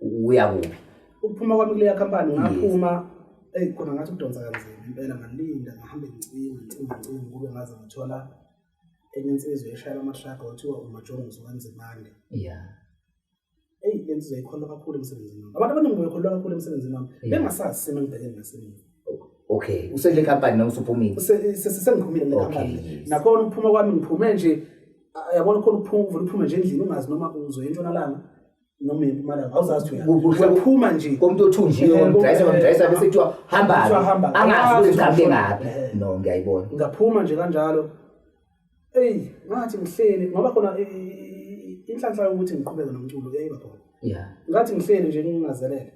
uya kuphi?
Ukuphuma kwami kuleya khampani ngaphuma eyi khona ngathi ukudonsa kanzima impela ngalinda ngahambe ngicinga ngicinga ngicinga kube ngaze ngathola enye insizwa eshayela amathraga kwathiwa uMajongosi waNzimande. Eyi le nsizwa ikholwa kakhulu emsebenzini wami. Abantu abaningi bekholwa kakhulu emsebenzini wami. Bengasazi isimo engibhekene naso emuva.
Okay, usekule company noma usuphumile?
Sengiphumile kule company. Nakhona ukuphuma kwami ngiphume nje yabona khona ukuphuma uvele uphume nje endlini ungazi noma uzoya entshonalanga noma empumalanga awuzazi ukuthi uyaphuma nje
komuntu othunjiwe wamdrayisa wamdrayisa bese kuthiwa hamba angazi ukuthi ngiqhamuke ngaphi. No, ngiyayibona.
Ngaphuma nje kanjalo. Eyi ngathi ngihleli ngoba khona inhlanhla yokuthi ngiqhubeke nomculo yayiba khona. Ngathi ngihleli nje ngingazelele.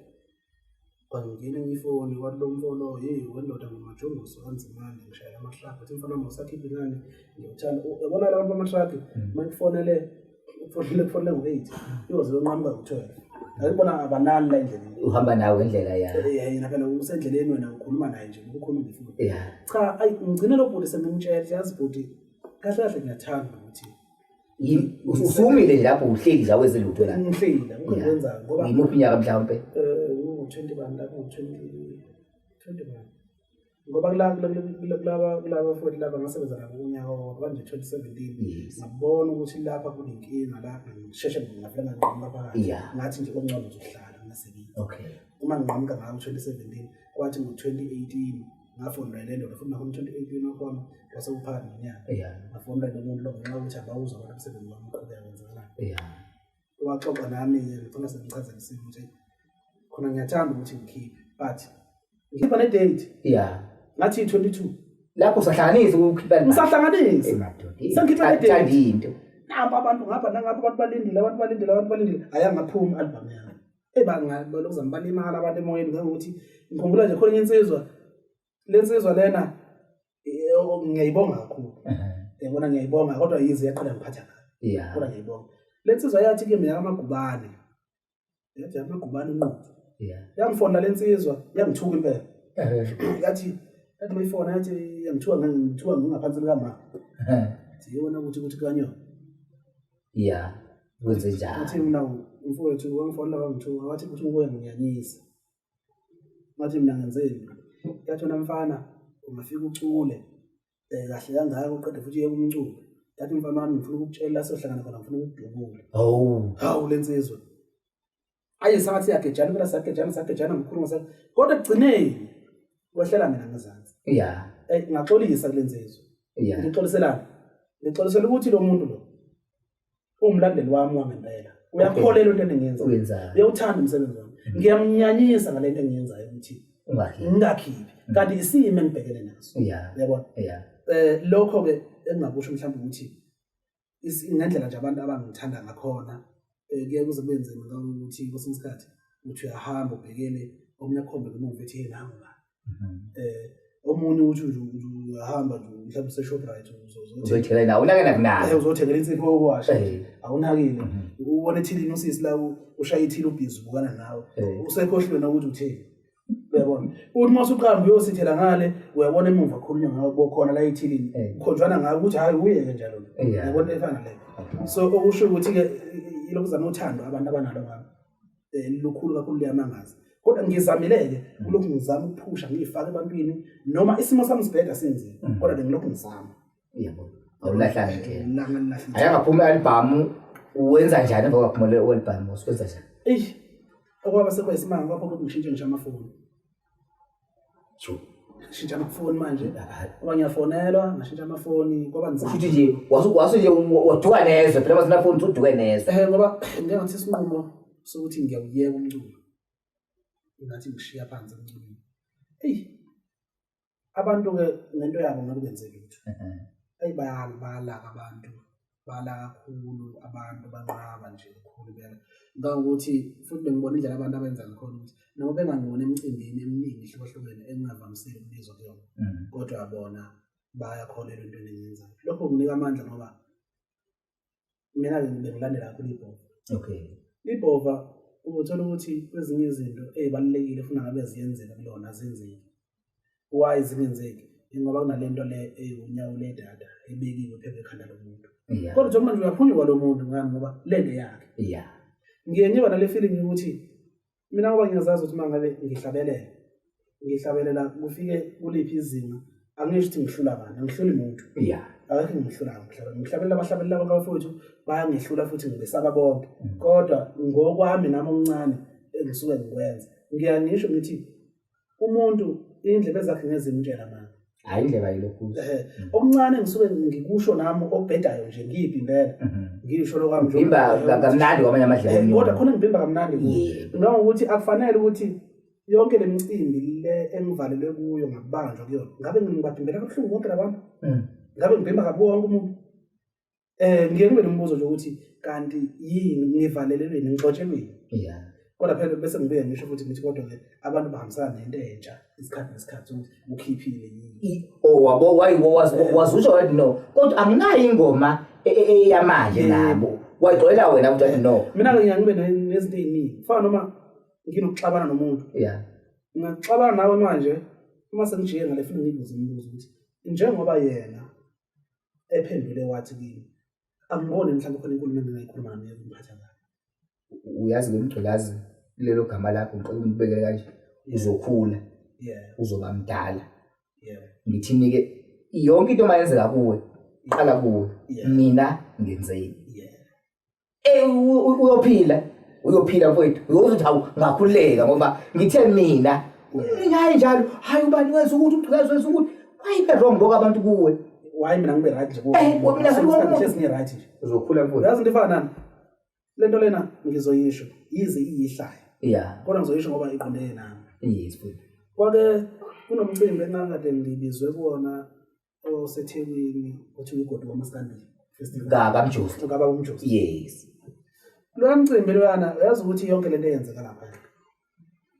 Kwangena enye ifoni kwathi lo mfo lo hey wendoda nguMajongosi waNzimande ngishayela amatraki uthi mfana wami usakhipha ingane ngiyothanda uyabona laba bamatraki uma kufonele kufonele kufonele ngo-8 iyoze yonqamuka ngo-12 ayibona abalali la endleleni
uhamba nawe indlela ya
yena phela usendleleni wena ukhuluma naye nje ukukhuluma ngefoni cha ayi ngigcine lo bhuti sengimtshela yazi bhuti kahle kahle ngiyathanda ukuthi
usumile nje lapho uhleli nje awenze lutho
la ngihleli akukho engikwenzayo
ngoba ngimuphi unyaka mhlawumbe
Kwakungo-20 bani lapho, ngo-20 bani. Ngoba kulaba futhi laba ngasebenza nabo unyaka owodwa manje 2017. Ngabona ukuthi lapha kunenkinga lapha, ngisheshe ngavele nganqamuka phakathi. Ngathi nje okungcono nje ukuhlala ngingasebenzi. Uma nginqamuka ngawo 2017, kwathi ngo-2018 ngafonelwa le ndoda futhi nakhona 2018 wakhona kwase kuphakathi nonyaka. Ngafonelwa lo muntu lo ngenxa yokuthi abawuzwa abantu umsebenzi wami uqhubeka kwenzakalani. Waxoxa nami-ke ngigcina sengichazela isimo ukuthi khona ngiyathanda ukuthi ngikhiphe but ngikhipha ne-date. Ngathi 22.
Lapho usahlanganisa ukukhipha.
Ngisahlanganisa.
Sengikhipha ne-date. Into.
Nampa abantu ngapha nangapha, abantu balindile, abantu balindile, abantu balindile. Ayangaphumi i-album yami. Ebangalokuzama balimala abantu emoyeni ngangokuthi ngikhumbula nje khona enye insizwa. Le nsizwa lena ngiyayibonga kakhulu. Yabona ngiyayibonga kodwa yize yaqala ngiphatha kabi. Kodwa ngiyayibonga. Le nsizwa yathi kimi yamagubane. Yathi yamagubane inqondo. Yangifonela le nsizwa, yangithuka impela. Yathi mayifona yathi yangithuka ngangithuka ngingaphansi likama. Yathi yona ukuthi kanyo.
Kwenze njani?
Ngathi mina mfowethu wangifonela wangithuka wathi ukuthi ngibuye ngiyanyisa. Ngathi mina ngenzeni? Yathi wena mfana ungafika ucule kahle kangaka uqede futhi uyeke umculo. Yathi mfana wami ngifuna ukukutshela sohlangana khona ngifuna ukukudubula. Hawu le nsizwa. Ayi sathi siyagejana phela sagejana ngikhuluma sa. Kodwa ekugcineni kwehlela mina ngezansi. Ngaxolisa kule nsizwa. Ngixoliselana. Ngixolisela ukuthi lo muntu lo umlandeli wami wangempela. Uyakholelwa into engiyenzayo. Uyawuthanda umsebenzi wami. Ngiyamnyanyisa ngale nto engiyenzayo ukuthi ngingakhiphi. Kanti isimo engibhekene naso. Uyabona? Lokho ke engingakusho mhlawumbe ukuthi ngendlela nje abantu abangithanda ngakhona kuye kuze kube nzima ukuthi kwesinye isikhathi uthi uyahamba ubhekele omunye akhombe ngemuva ethi hey nangu la. Omunye uthi uyahamba nje mhlawumbe use-Shoprite
uzothengela nawe unake nakunaka.
Uzothengela insipho yokuwasha awunakile. Ubona ethilini usisi la ushaya ithili ubhizi ubukana nawe. Usekhohliwe nokuthi utheni. Uyabona? Uthi uma usuqamba uyosithela ngale uyabona emuva khulunywa ngawe bokhona la ethilini. Ukhonjwana ngawe ukuthi hayi uyeke njalo. Uyabona efana leyo. So okusho ukuthi ke ilokuzana uthando abantu abanalo ngami. Lukhulu kakhulu liyamangaza. Kodwa ngizamile-ke kulokhu ngizama ukuphusha ngiyifake ebantwini noma isimo sami sibheda sinzima kodwa ke ngilokhu ngizama.
Yebo. Awulahlanga indlela. Ayangaphuma i-album wenza njani emva kwaphuma le album usenza njani?
Eish. Okwaba sekuyisimanga kwapho ukuthi ngishintshe ngisho amafoni. Ngishintsha amafoni manje. Ngoba ngiyafonelwa ngashintsha amafoni kwaba nzima.
Futhi nje wasu nje waduka nezwe phela bazinafoni uduke nezwe.
Ngoba ngeke ngathi isinqumo sokuthi ngiyawuyeka umculo. Ngathi ngishiya phansi emculweni. Eyi abantu ke ngento yabo ngeke benze lutho. Eyi bayalaka abantu. Bala kakhulu abantu banqaba nje kakhulu impela. Ngangokuthi futhi bengibona indlela abantu abenza ngakhona ukuthi noma bengangibona emicimbini eminingi ehlukahlukene engingavamisile ukubizwa kuyona. Kodwa bona bayakholelwa entweni engiyenzayo. Lokho kunginika amandla ngoba mina-ke bengilandela kakhulu ibhova. Ibhova ubuthola ukuthi kwezinye izinto ey'balulekile funa ngabe ziyenzeka kulona azenzeki. Why zingenzeki? Ngoba kunalento le eyunyawo ledada ebekiwe phezu kwekhanda lomuntu. Kodwa njengoba manje uyaphunyuka lo muntu ngani ngoba lento yakhe. Ngiye ngiba nale feeling ukuthi mina ngoba ngiyazazi ukuthi uma ngabe ngihlabelela kufike kuliphi izinga angisho ukuthi ngihlula bani, angihluli muntu. Akekho ngihlulayo ngihlabelela. Ngihlabelela abahlabelela bonke abafowethu bayangihlula futhi ngibesaba bonke. Kodwa ngokwami nami omncane engisuke ngikwenza. Ngiyangisho ngithi umuntu indlebe zakhe ngezimtshela manje.
Hayi indleba yilokhu.
Okuncane ngisuke ngikusho nami okubhedayo nje ngiyibhimbela. Ngisho lokwami
nje. Ngibhimba kamnandi kwamanye amadlebe.
Kodwa khona ngibhimba kamnandi kuyo. Ngangokuthi akufanele ukuthi yonke le micimbi le engivalelwe kuyo ngabanjwa kuyona. Ngabe ngibabhimbela kabuhlungu bonke labantu? Ngabe ngibhimba kabi wonke umuntu? Ngiye ngibe nombuzo nje ukuthi kanti yini ngivalelelweni ngixotshelweni? Kodwa phela bese ngibuye ngisho futhi ngithi kodwa ke abantu bahambisana nento entsha isikhathi nesikhathi ukuthi ukhiphile yini.
Oh wabo wazusho wathi no kodwa anginayo ingoma eyamanje nabo. Wayigxolela wena ukuthi no.
Mina ke ngiye ngibe nezinto eziningi. Fana noma nginokuxabana nomuntu. Ngingaxabana nawe manje uma sengijiye ngale funa ngibuze umbuzo ukuthi njengoba yena ephendule wathi kimi angiboni mhlawumbe khona inkulumo engingayikhuluma naye kumphatha kabi.
Uyazi lo mgqilazi Lelo gama lakho ngicela ungibekele kanje. Uzokhula. Uzoba mdala. Ngithini ke yonke into mayenzeka kuwe qala kuwe. Mina ngenzeni? Eh uyophila. Uyophila mfowethu. Uyothi hawu ngakhululeka ngoba ngithe mina hayi njalo hayi ubani wenza ukuthi umgqilazi wenza ukuthi why be wrong bonke abantu kuwe.
Why mina ngibe right nje
kuwe? Eh mina
ngihlezi ngi right nje.
Uzokhula mfowethu.
Yazi into efana nani? Lento lena ngizoyisho yize iyihlaya.
Yeah.
Kodwa ngizoyisho ngoba iqondene nami.
Yes mfowethu.
Kwake kunomcimbi engangikade ngibizwe kuwona oseThekwini othiwa iGodi kwaMaskandi
Festival. Kababa Mjozi.
Kababa uMjozi.
Yes.
Loya mcimbi loyana uyazi ukuthi yonke lento eyenzeka lapha.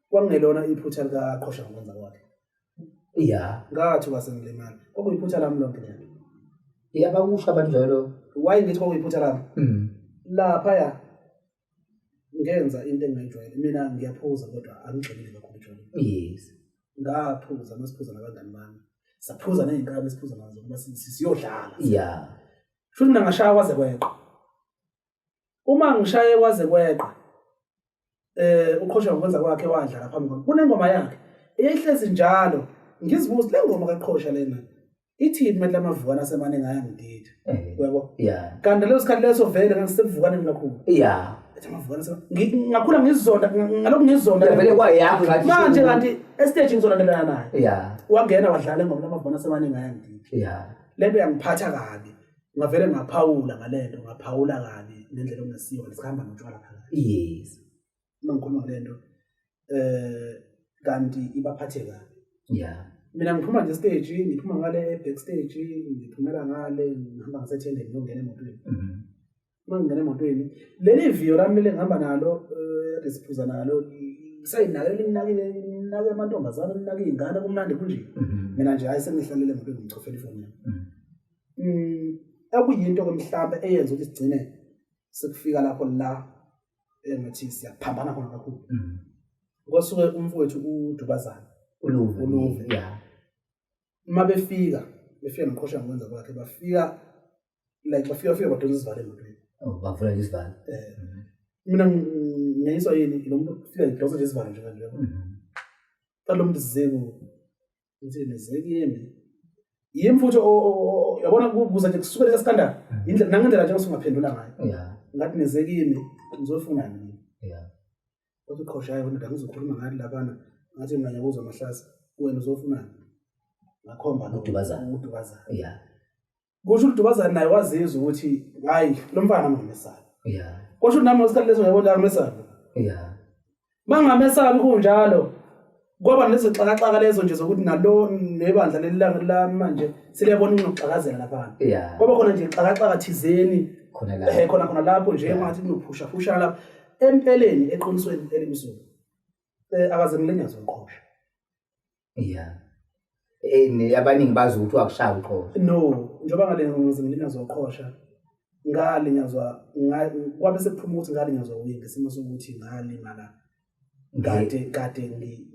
Kwakungelona iphutha likaQhosha ngokwenza kwakhe.
Yeah.
Ngathuka sengilimala. Kwakuyiphutha lami lonke lelo.
Iyabakusho abantu njalo.
Why ngithi kwakuyiphutha lami? Lapha ngenza into engingayijwayele. Mina ngiyaphuza kodwa angigxilile kakhulu etshwaleni.
Yes.
Ngaphuza masiphuza nabangani bami. Saphuza nezinkabi esiphuza nazo kuba siyodlala.
Yeah.
Futhi mina ngashaya kwaze kweqa. Uma ngishaye kwaze kweqa uQhosha ngokwenza kwakhe wadlala phambi kwami. Kunengoma yakhe eyayihlezi njalo. Ngizibuza le ngoma kaQhosha lena ithini manje lamavukana asemaningi ayangidida. Uyabo?
Yeah.
Kanti leso sikhathi leso vele ngangisebuvukaneni kakhulu.
Yeah.
Ethi amavukana ngakhula ngizonda ngalokhu ngizonda.
Vele kwayakho
ngathi. Manje kanti estage ngizolandelana naye.
Yeah.
Wangena wadlala ingoma lamavukana asemaningi ayangidida.
Yeah.
Lento yangiphatha kabi. Ngavele ngaphawula ngalento, ngaphawula kabi ngendlela okungesiyo, sihamba notshwala phakathi.
Yes.
Uma ngikhuluma ngalento kanti ibaphathe kabi.
Yeah.
Mina ngiphuma nje stage, ngiphuma ngale backstage, ngiphumela ngale, ngihamba ngasethendeni ngiyongena emotweni. Uma ngingena emotweni, leli viyo lami leli ngihamba nalo, kade siphuza nalo, sayinake linakile, linake amantombazane, linake iy'ngane, kumnandi kunje. Mina nje hayi sengihlalele emotweni ngichofela ifoni yami. Okuyinto ke mhlambe eyenza ukuthi sigcine sekufika lapho la engathi siyaphambana khona kakhulu. Kwasuke umfowethu uDubazana.
Uluve.
Uluve.
Yeah.
Uma befika, befika noQhosha ngokwenza kwakhe, bafika like bafika badonsa isivalo emotweni.
Oh, bavula nje isivalo.
Mina ngiyayiswa yini lo muntu ufika ngidonsa nje isivalo nje kanje. Kanti lo muntu sizeku ngithi nezekimi. Yimi futhi yabona kubuza nje kusuka lesa scandal. Indlela nangendlela nje osungaphendula ngayo.
Yeah.
Ngathi nezekimi ngizofuna nini.
Yeah.
Wathi uQhosha hayi wena ngizokhuluma ngathi laphana ngathi mina ngiyakuzwa Mahlase wena uzofunani. Ngakhomba lo
uDubazana.
uDubazana.
Yeah.
Kusho uDubazana naye wazizwa ukuthi hayi lo mfana ngimesabi.
Yeah.
Kusho nami ngesikhathi leso ngiyabona ngimesabi.
Yeah.
Bangamesabi kunjalo. Kwaba nezixakaxaka lezo nje zokuthi nalo nebandla leli langa lami manje seliyabona ukuxakazela lapha.
Yeah.
Kwaba khona nje ixakaxaka thizeni
khona lapho.
Khona lapho nje ngathi kunophusha phusha lapha. Empeleni eqinisweni elimsulwa. Akaze ngilinyazwe uQhosha.
Yeah. Abaningi bazi ukuthi wakushaya uQhosha.
No, njengoba ngale ngilinyazwa uQhosha ngalinyazwa kwabe sekuphuma ukuthi ngalinyazwa uye ngesimo sokuthi ngalimala kade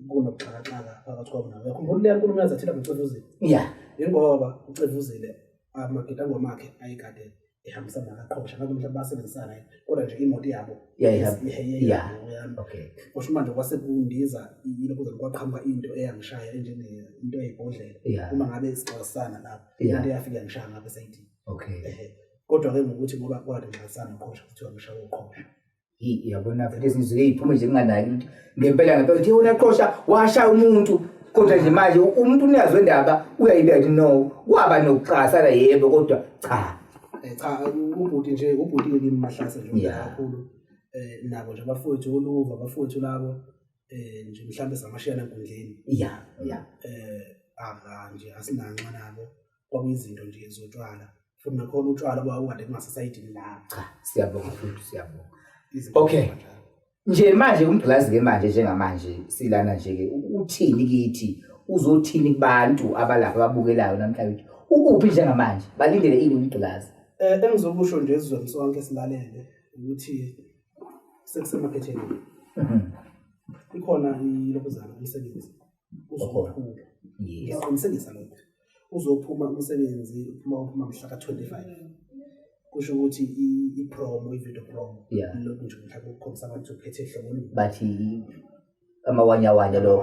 kunokuxhakaxhaka phakathi kwami nawe. Uyakhumbula leya nkulumo yazathila ngoCevuzile?
Yeah.
Ingoba uCevuzile amagidango akhe ayekade ehambisana nakaQhosha ngabe mhlawumbe basebenzisana yini kodwa nje imoto yabo
yeah. Okay.
Kusho manje kwase kundiza ilokhu kwaqhamuka into eyangishaya enjenge into eyibhodlela uma ngabe sixoxisana lapho into eyafika yangishaya ngapha esayidini.
Okay.
Kodwa ke ngokuthi ngoba kwade ngixoxisana noQhosha kuthiwa ngishaya uQhosha.
Iyabona futhi ezinye izinto ey'phume nje kunganaki ukuthi ngempela ngempela ukuthi wena Qhosha washaya umuntu kodwa nje manje umuntu unazo indaba uyayibeka ukuthi no kwaba nokuxasana yebo kodwa cha.
Cha ubhuti nje ubhuti ke kimi Mahlase nje kakhulu nabo nje abafowethu oluva abafowethu labo nje mhlambe samashiyana enkundleni.
Yeah, yeah.
Aka nje asinanxa nabo kwakuyizinto nje zotshwala. Futhi nakhona utshwala kwakade kungasesayidini lapho.
Cha, siyabonga futhi siyabonga. Okay. Nje manje umgqilazi ke manje njengamanje silana nje ke uthini kithi uzothini kubantu abalapha ababukelayo namhlanje ukuphi njengamanje balindele ini umgqilazi?
Engizokusho nje esizweni sonke silalele ukuthi sekusemaphethelweni. Ikhona ilokuzana umsebenzi uzophuma. Ngiyaqinisekisa lokho. Uzophuma umsebenzi uphuma mhla ka-25. Kusho ukuthi i-promo, i-video promo, lokhu nje mhlawumbe ukukhombisa abantu ukuthi uphethe hlobo olunye.
Bathi amawanyawanya lo.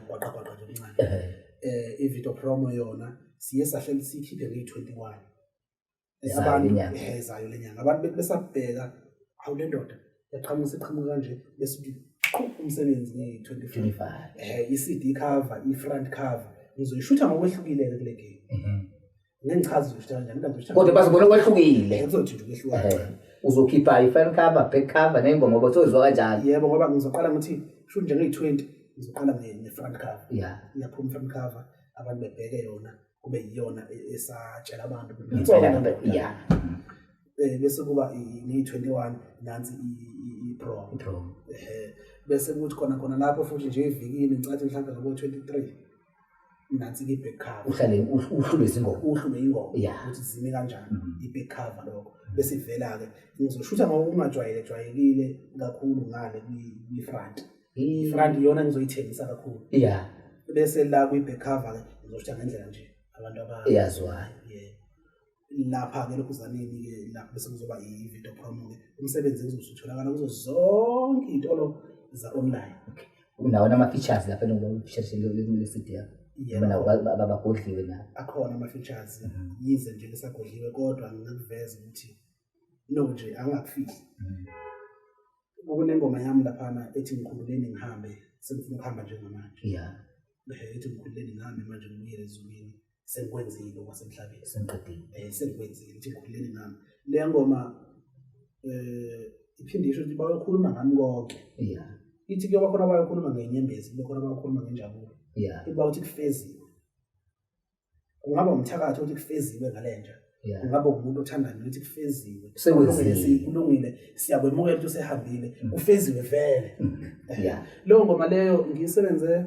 Gwaqagwaqa nje okuncane. I-video promo yona siye sahleli siyikhiphe ngeyi-21
abantu
zayo le nyanga. Abantu bethi besabheka, awu le ndoda yaqhamuka siqhamuka kanje, bese qhu umsebenzi ngeyi-25. I-CD cover, i-front cover ngizoyishutha ngokwehlukile-ke kule game. Ngeke ngichaze uzoyishutha kanjani, kodwa ngizoyishutha
Kodwa bazobona okwehlukile.
Kuzothi nje ukwehluka kancane.
Uzokhipha i-front cover, back cover ney'ngoma ngoba kanjalo.
Yebo, ngoba ngizoqala ngithi shuthi nje ngeyi-20 ngizoqala nge-front cover. Iyaphuma i-front cover, abantu bebheke yona, kube yiyona esatshela abantu ukuthi
Ngempela,
nanso le ndoda. Bese kuba ngeyi-21 nansi i-promo.
I-promo.
Bese kuthi khona khona lapho futhi nje evikini ngicathi mhlawumbe ngabo-23 nansi i-back cover.
Uhlale uhlulwe izingoma.
Uhlulwe ingoma ukuthi zime kanjani i-back cover lokho. Bese ivela-ke ngizoshutha ngokungajwayele jwayelekile kakhulu ngale kwi-front. I-front iyona ngizoyithengisa kakhulu. Bese la kwi-back cover-ke ngizoshutha ngendlela nje abantu
eyaziwayo.
Lapha-ke lokhuzaneni-ke lapho bese kuzoba i-video promo-ke. Umsebenzi uzobe usutholakala kuzo zonke iy'tolo za-online.
Okay. Unawo nama-features lapha eno-features le-CD yakho?
Yebo.
Noma nawo bagodliwe nawo?
Akhona ama-features, yize nje lisagodliwe, kodwa ngingakuveza ukuthi no nje angingakufihli. Kunengoma yami laphana ethi ngikhululeni ngihambe, sengifuna ukuhamba njengamanje. Ethi ngikhululeni ngihambe manje ngibuyele ezulwini, sengikwenzile okwasemhlabeni.
Sengiqedile.
Sengikwenzile, ethi ngikhululeni ngihambe. Le ngoma iphinde isho ukuthi bayokhuluma ngami konke. Ithi kuyoba khona abayokhuluma ngenyembezi, kube khona abayokhuluma ngenjabulo. Iba uthi kufeziwe. Kungaba umthakathi othi kufeziwe ngale nja. Kungaba umuntu othandayo ukuthi kufeziwe.
Sekwenziwe.
Kulungile, siyakwemukela ukuthi usehambile, ufeziwe vele. Leyo ngoma leyo ngiyisebenze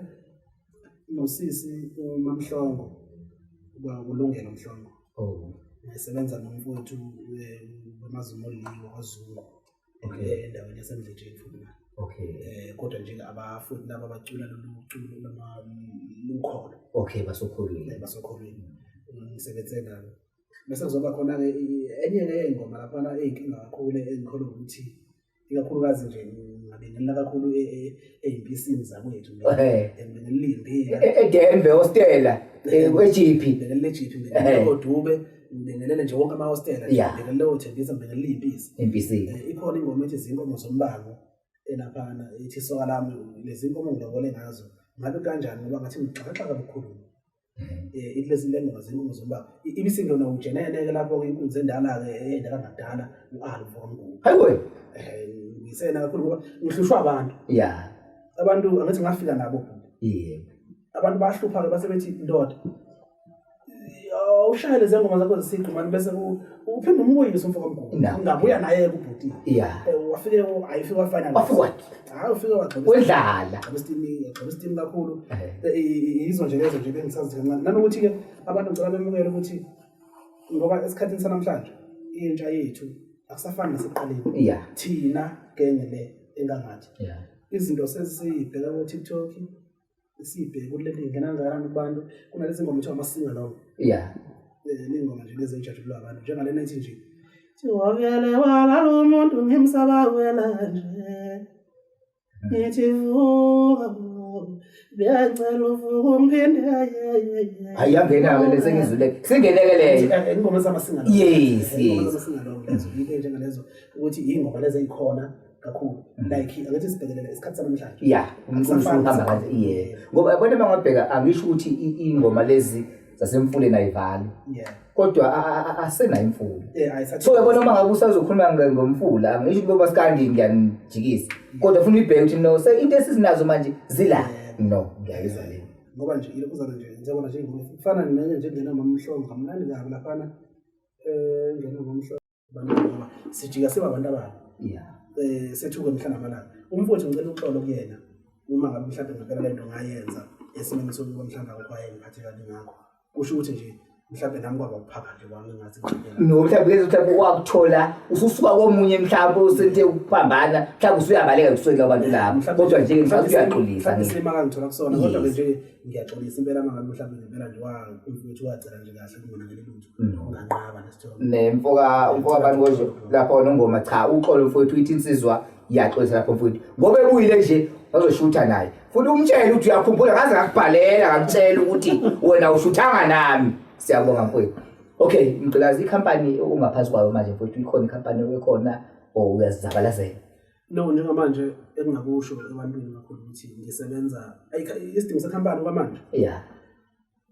nosisi uMamhlongo, kwakulungelo Mhlongo. Ngisebenza nomfowethu wemaZulu Liwa kwaZungu. Endaweni yaseMdletsheni futhi na. Kodwa nje abafundi laba abacula lolu culo lukholo.
Basokholweni.
Basokholweni. Ngisebenze nabo. Bese kuzoba khona-ke enye-ke yey'ngoma laphana ey'nkinga kakhulu engikholwa ukuthi ikakhulukazi nje ngingabingelela kakhulu ey'mpisini zakwethu. Ngibingelela iy'mpila.
EDenver, hostela, eJiphi.
Ngibingelela eJiphi, ngibingelela oDube, ngibingelele nje wonke amahostela nje, ngibingelele oThembisa, ngibingelele iy'mpisi.
Iy'mpisi.
Ikhona ingoma ethi izinkomo zombango elaphana, ithi soka lami, lezi nkomo ngilobole ngazo. Ngabe kanjani ngoba ngathi ngixakaxaka bukhulu. Ithi lezi ngoma zinkomo zombango. Ibisindona ujenene-ke lapho-ke inkunzi endala-ke, eyendala nakudala, u-Ali Mfokamgulu.
Hayi we.
Ngisena kakhulu ngoba ngihlushwa abantu. Abantu angithi ngafika nabo. Abantu bayahlupha-ke base bethi ndoda, ushayele lezi ngoma zakho zesiqu mani, bese uphinde umbuyise uMfokamgulu. Ungabuya naye-ke ubhuti. Wafike, ayifike wa-final.
Wafika wathi?
Hayi, ufike wagxoba
Wedlala.
Gxoba isitini, gxoba isitini kakhulu. Yizo nje lezo nje bengisazi kancane. Nanokuthi-ke abantu ngicela bemukele ukuthi ngoba esikhathini sanamhlanje intsha yethu akusafani nasekuqaleni. Thina genge le engangathi. Izinto sesiyibheka ko-TikTok, siyibheke ukuthi lento ingena kangakanani kubantu. Kunalezi ngoma kuthiwa ama-sing along. Ney'ngoma nje lezi ey'jatshulelwa abantu. Njengalena ethi nje, Wavele walala umuntu ngimsabawela nje. Ngithi vuka, bengicela uvuke ungiphinde, ye, ye, ye.
Hayi, yangena-ke le, sengizwile. Singeneke leyo.
Ingoma zama-sing along. Ingoma zama-sing along lezo, into enjengalezo, ukuthi iy'ngoma lezi ey'khona kakhulu. Like, angithi sibhekelele isikhathi sanamhlanje.
Umculo
Akusafani
usuhamba kahle. Ngoba yabona uma ngabheka, angisho ukuthi iy'ngoma lezi zasemfuleni ayivali. Kodwa asenayo imfula.
Ayisathe-
So yabona uma ngabe usazokhuluma ngomfula, angisho ukuthi bomaskandi ngiyanijikisa. Kodwa ufuna uyibheke ukuthi no, se into esizinazo manje zila. No, ngiyayizwa le.
Ngoba nje ilokuzana nje, ngiyabona nje ingoma ifana nenye nje engena noMamhlongo, kamnandi kabi laphana. Engena noMamhlongo. Ngoba sijika siba abantu ababi. Sethuke mhla namalanga. Umfowethu ngicela uxolo kuyena uma ngabe mhlawumbe ngempela le nto ngayenza esimeni sokuba mhlawumbe akukho ayengiphathe kabi ngakho. Kusho ukuthi nje mhlawumbe nami kwaba ukuphapha nje kwami ngathi ngempela.
No, mhlawumbe lezi mhlawumbe wakuthola ususuka komunye mhlawumbe usente ukuphambana, mhlawumbe usuyabaleka kusuke kubantu labo.
Mhlawumbe
Kodwa nje mhlawumbe
mhlawumbe
uyaxolisa
mhlawumbe
nje.
isilima akangithola kusona, kodwa
Yes.
nje ngiyaxolisa impela uma ngabe mhlawumbe ngempela nje umfowethu wagcina nje kahle kungonakele lutho.
No.
Unganqaba leso.
Nemfoka umfoka bani konje lapha nongoma cha uxolo mfowethu ithi insizwa iyaxolisa lapho mfowethu. Ngoba ebuyile nje wazoshutha naye. Futhi umtshele ukuthi uyakhumbula ngaze ngakubhalela ngakutshela ukuthi wena ushuthanga nami. Siyabonga mfowethu. Okay, Mgqilazi ikhampani ongaphansi kwayo manje mfowethu ikhona ikhampani ekhona or uyazizabalazela?
No, njengamanje engingakusho ebantwini kakhulu ukuthi ngisebenza isidingo sekhampani kwamanje.
Yeah.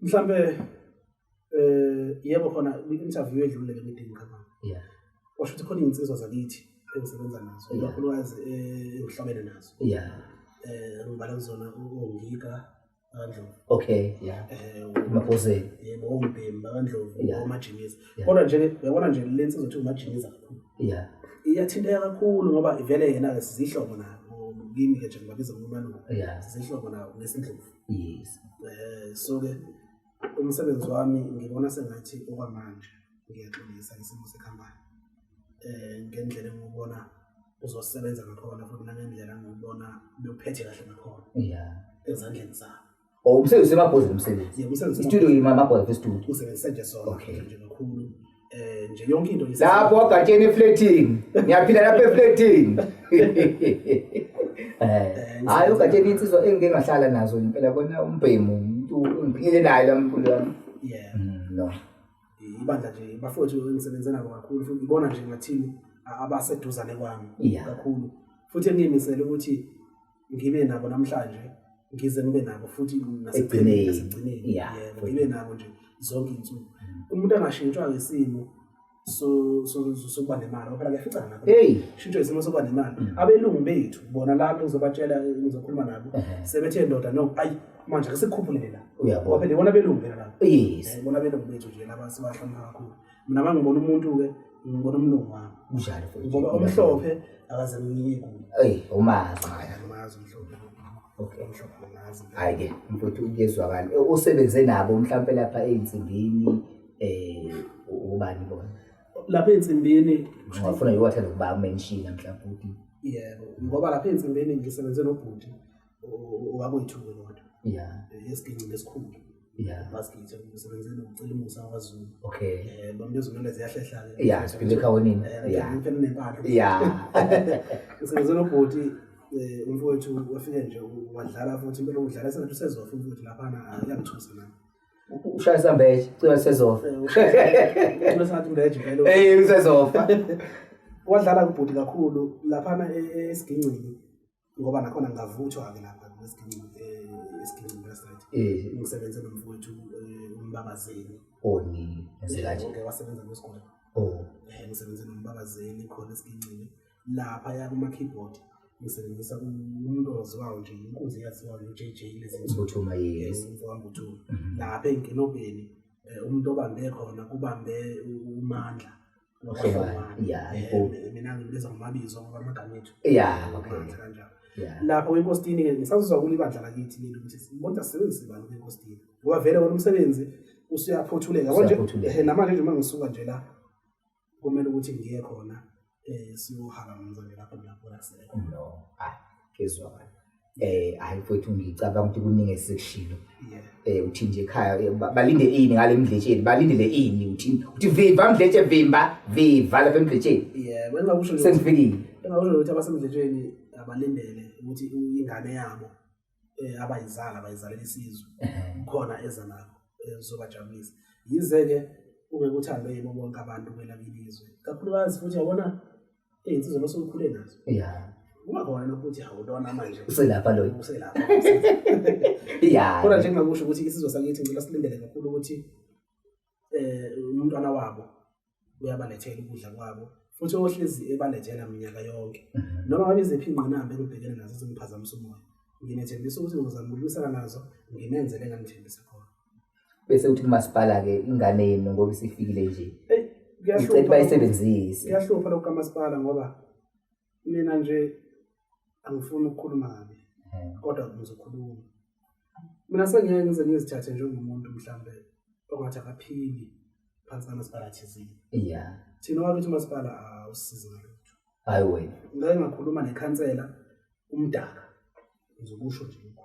Mhlambe yebo khona kwi-interview edlule bengidinga ikhampani.
Yeah.
Washo ukuthi khona iy'nsizwa zakithi engisebenza nazo, ikakhulukazi engihlobene nazo.
Yeah.
Ngibala kuzona oNgika kaNdlovu.
Okay, yeah. Mabhozeni.
Yebo, oMbhemi bakaNdlovu, oMajimiza. Kodwa nje uyabona nje le nsizwa kuthiwa uMajimiza kakhulu.
Yeah.
Iyathinteka kakhulu ngoba vele yena-ke sizihlobo nabo kimi-ke nje ngibabiza ngomalume.
Yeah.
Sizihlobo nabo ngesindlovu.
Yes.
So-ke umsebenzi wami ngibona sengathi okwamanje ngiyaxolisa ngesimo sekhampani. Ngendlela engiwubona uzosebenza ngakhona futhi nangendlela engiwubona bewuphethe kahle ngakhona.
Yeah.
Ezandleni zabo.
Oh, umsebenzi usemabhozini umsebenzi.
Yebo, umsebenzi
Studio yimamabhoza studio.
Usebenzise nje sona
Okay.
nje kakhulu. Nje yonke into
Lapho wagatsheni eflatini. Ngiyaphila lapha eflatini. Hayi ugatsheni insizwa engike ngahlala nazo impela bona umbhemu umuntu ngiphile naye la mkhulu wami.
Yeah.
No.
Ibandla nje bafowethu engisebenze nabo kakhulu futhi ngibona nje ngathini abaseduzane kwami kakhulu. Futhi engiyimisele ukuthi ngibe nabo namhlanje ngize ngibe nabo futhi
nasekugcineni.
Yebo, ngibe nabo nje zonke izinsuku. Umuntu angashintshwa ngesimo sokuba nemali ngoba phela kuyaficana nakho.
Hey,
shintshwe isimo sokuba nemali. Abelungu bethu bona lami ngizobatshela ngizokhuluma nabo. Sebethe ndoda no ayi manje ake sikukhuphulele la.
Uyabona.
Ngoba phela ibona abelungu phela laba.
Yes.
Ibona abelungu bethu nje laba sibahlonipha kakhulu. Mina mangibona umuntu ke ngibona umlungu wami.
Kunjalo futhi.
Ngoba omhlophe akaze ngiye kuye.
Ey, umazi.
Hayi, angimazi umhlophe.
Okay.
Umhlophe angimazi.
Hayi ke, mfowethu kuyezwakala. Usebenze nabo mhlawumbe lapha ey'nsimbini ubani bona?
Lapha ey'nsimbini
ungafuna nje wathanda ukuba mention mhlawumbe ukuthi.
Yebo, ngoba lapha ey'nsimbini ngisebenze nobhuti owakwethu kodwa.
Yeah.
Esiginci lesikhulu.
Yeah.
Basigithe ngisebenze nokucela umusa kwaZulu.
Okay.
Bambiza umele ziyahlehla ke.
Yeah, siphinde ekhawonini.
Yeah. Ngifene nempahla.
Yeah.
Ngisebenze nobhuti umfowethu wafike nje wadlala futhi impela udlala sengathi usezofa umfowethu laphana uyangithusa nami.
Ushaya sambeje, cela sezofa.
Ucela sengathi umbeje impela.
Usezofa.
Wadlala kubhuti kakhulu laphana esigincini ngoba nakhona ngavuthwa ke lapha esigincini restaurant. Ngisebenze nomfowethu uMbabazeni.
Oni, enze kanje.
Okay, wasebenza kwesikole.
Oh.
Ngisebenze noMbabazeni khona esigincini lapha ya kuma keyboard. Ngisebenzisa umuntu owaziwayo nje inkunzi eyaziwayo uJJ lezi
nsuku. Mbuthuma, yes.
Umfowethu Mbuthuma. Lapha enkinobheni umuntu obambe khona kubambe uMandla.
Yeah.
Mina ngibiza ngomabizo ngoba amagama ethu.
Yeah, okay.
Kanjalo. Lapha kwenkosini ke ngisazuzwa kulibandla lakithi leli ukuthi sibona sisebenzise bani kwenkosini. Ngoba vele wona umsebenzi usuyaphothuleka. Konje namanje nje uma ngisuka nje la kumele ukuthi ngiye khona siyohamba ngomzane lapho lapho la kusele.
No. Ah, kezwakala. Hayi mfowethu ngicabanga ukuthi kuningi esikushilo. Uthi nje ekhaya balinde ini ngale Mdletsheni, balindele ini uthi uthi viva Mdletshe vimba, viva lapha eMdletsheni.
Yebo, engakusho nje
sengifikile.
Engakusho ukuthi abaseMdletsheni abalindele ukuthi ingane yabo abayizala bayizalela isizwe. Khona eza nabo ezobajabulisa. Yize ke ungeke uthandwe yibo bonke abantu kwelakini izwe. Kakhulukazi futhi yabona insizwa losukhule nazo.
Yeah.
Ungakhona ukuthi awulona manje.
Uselapha lo.
Uselapha.
Yeah.
Kodwa nje ngingakusho ukuthi isizwe sakithi ngicela silindele kakhulu ukuthi umntwana wabo uyabalethela ukudla kwabo futhi ohlezi ebalethela minyaka yonke. Noma ngabe iziphi ingqinamba engibhekene nazo ezingiphazamisa umoya. Nginethembisa ukuthi ngizozama ukulwisana nazo nginenzele engangithembisa khona.
Bese uthi kumasipala ke ingane yenu ngoba isifikile nje.
Kuyahlupha
bayisebenzise.
Kuyahlupha lokho kamasipala ngoba mina nje angifuni ukukhuluma kabi kodwa ngizokhuluma. Mina sengeke ngize ngizithathe njengomuntu mhlambe ongathi akaphili phansi kamasipala thizeni.
Yeah.
Thina wakithi umasipala awusisizi ngalutho.
Hayi wena.
Ngake ngakhuluma nekhansela uMdaka. Ngizokusho nje lokho.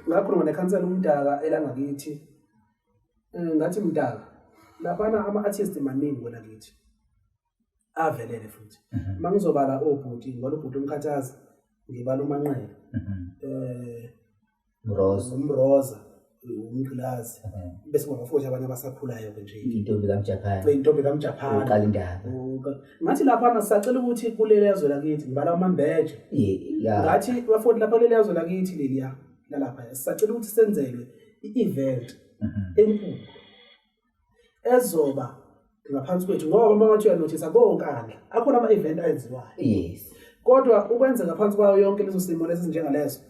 Ngakhuluma nekhansela uMdaka elangakithi. Ngathi Mdaka, Laphana ama-artist maningi kwelakithi avelele futhi. Uma ngizobala obhuti, ngibala ubhuti uMkhathazi, ngibala uManqele,
Mroza,
uMroza, uMgqilazi, bese kuba futhi abanye abasakhulayo-ke nje.
Intombi kaMjaphane.
Intombi kaMjaphane.
Uqala indaba.
Ngathi laphana sisacela ukuthi kuleli zwe lakithi ngibala uMambeje.
Yeah.
Ngathi bafowethu lapha kuleli zwe lakithi leliya lalapha sisacela ukuthi senzelwe i-event enkulu ezoba ngaphansi kwethu, ngoba uma ngathi uyanothisa konkana akhona ama-event ayenziwayo.
Yes.
Kodwa ukwenza ngaphansi kwayo yonke leso simo lesi njengaleso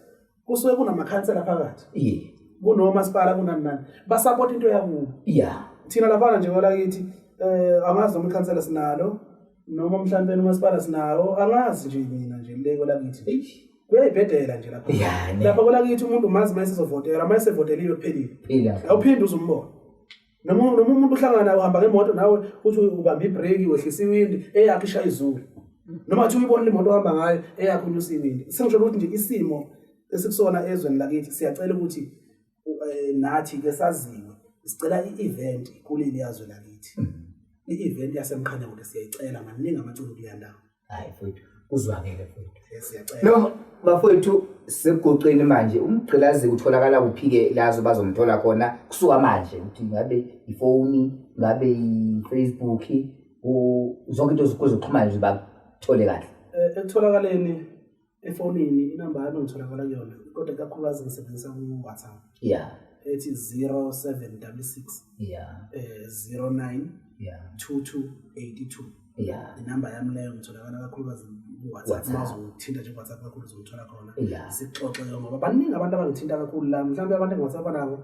kusuke kunamakhansela phakathi.
Yeah.
Kunomasipala, kunani nani. Basupport into yakubo.
Yeah.
Thina laphana nje kwelakithi angazi noma ikhansela sinalo noma mhlawumbe umasipala sinawo, angazi nje mina nje le kwelakithi. Kuyayibhedela nje lapha.
Yeah, ne.
Lapha kwelakithi umuntu umazi mase ezovotela, mase evoteliwe kuphelile.
Phila.
Awuphinde uzumbona. Noma umuntu uhlangana nawe uhamba ngemoto nawe uthi ubamba ibreki wehlisa iwindi eyakhe ishaya izulu. Noma uthi uyibona imoto ohamba ngayo eyakhe unyusa iwindi. Sengisho ukuthi nje isimo esikusona ezweni lakithi siyacela ukuthi nathi ke saziwe. Sicela i-event kuleli yazwe lakithi. I-event yaseMkhanyakude siyayicela, maningi amaciko kuleya ndawo.
Hayi mfowethu, kuzwakele mfowethu.
Siyacela.
No, bafowethu sekugoqeni manje uMgqilazi utholakala kuphi-ke lazo bazomthola khona kusuka manje ukuthi ngabe ifoni, ngabe i-Facebook, zonke into zokuxhumana nje bakuthole kahle.
Ekutholakaleni efonini inamba yami ngitholakala kuyona, kodwa ikakhulukazi ngisebenzisa ku-WhatsApp.
Yeah.
Ethi 0766
Yeah.
09
Yeah.
2282.
Yeah.
Inamba yami leyo ngitholakala kakhulukazi ku-WhatsApp.
WhatsApp.
Uma uzongithinta nje ku-WhatsApp kakhulu uzongithola khona.
Yeah.
Sixoxe ngoba baningi abantu abangithinta kakhulu la, mhlawumbe abantu engi-WhatsApp nabo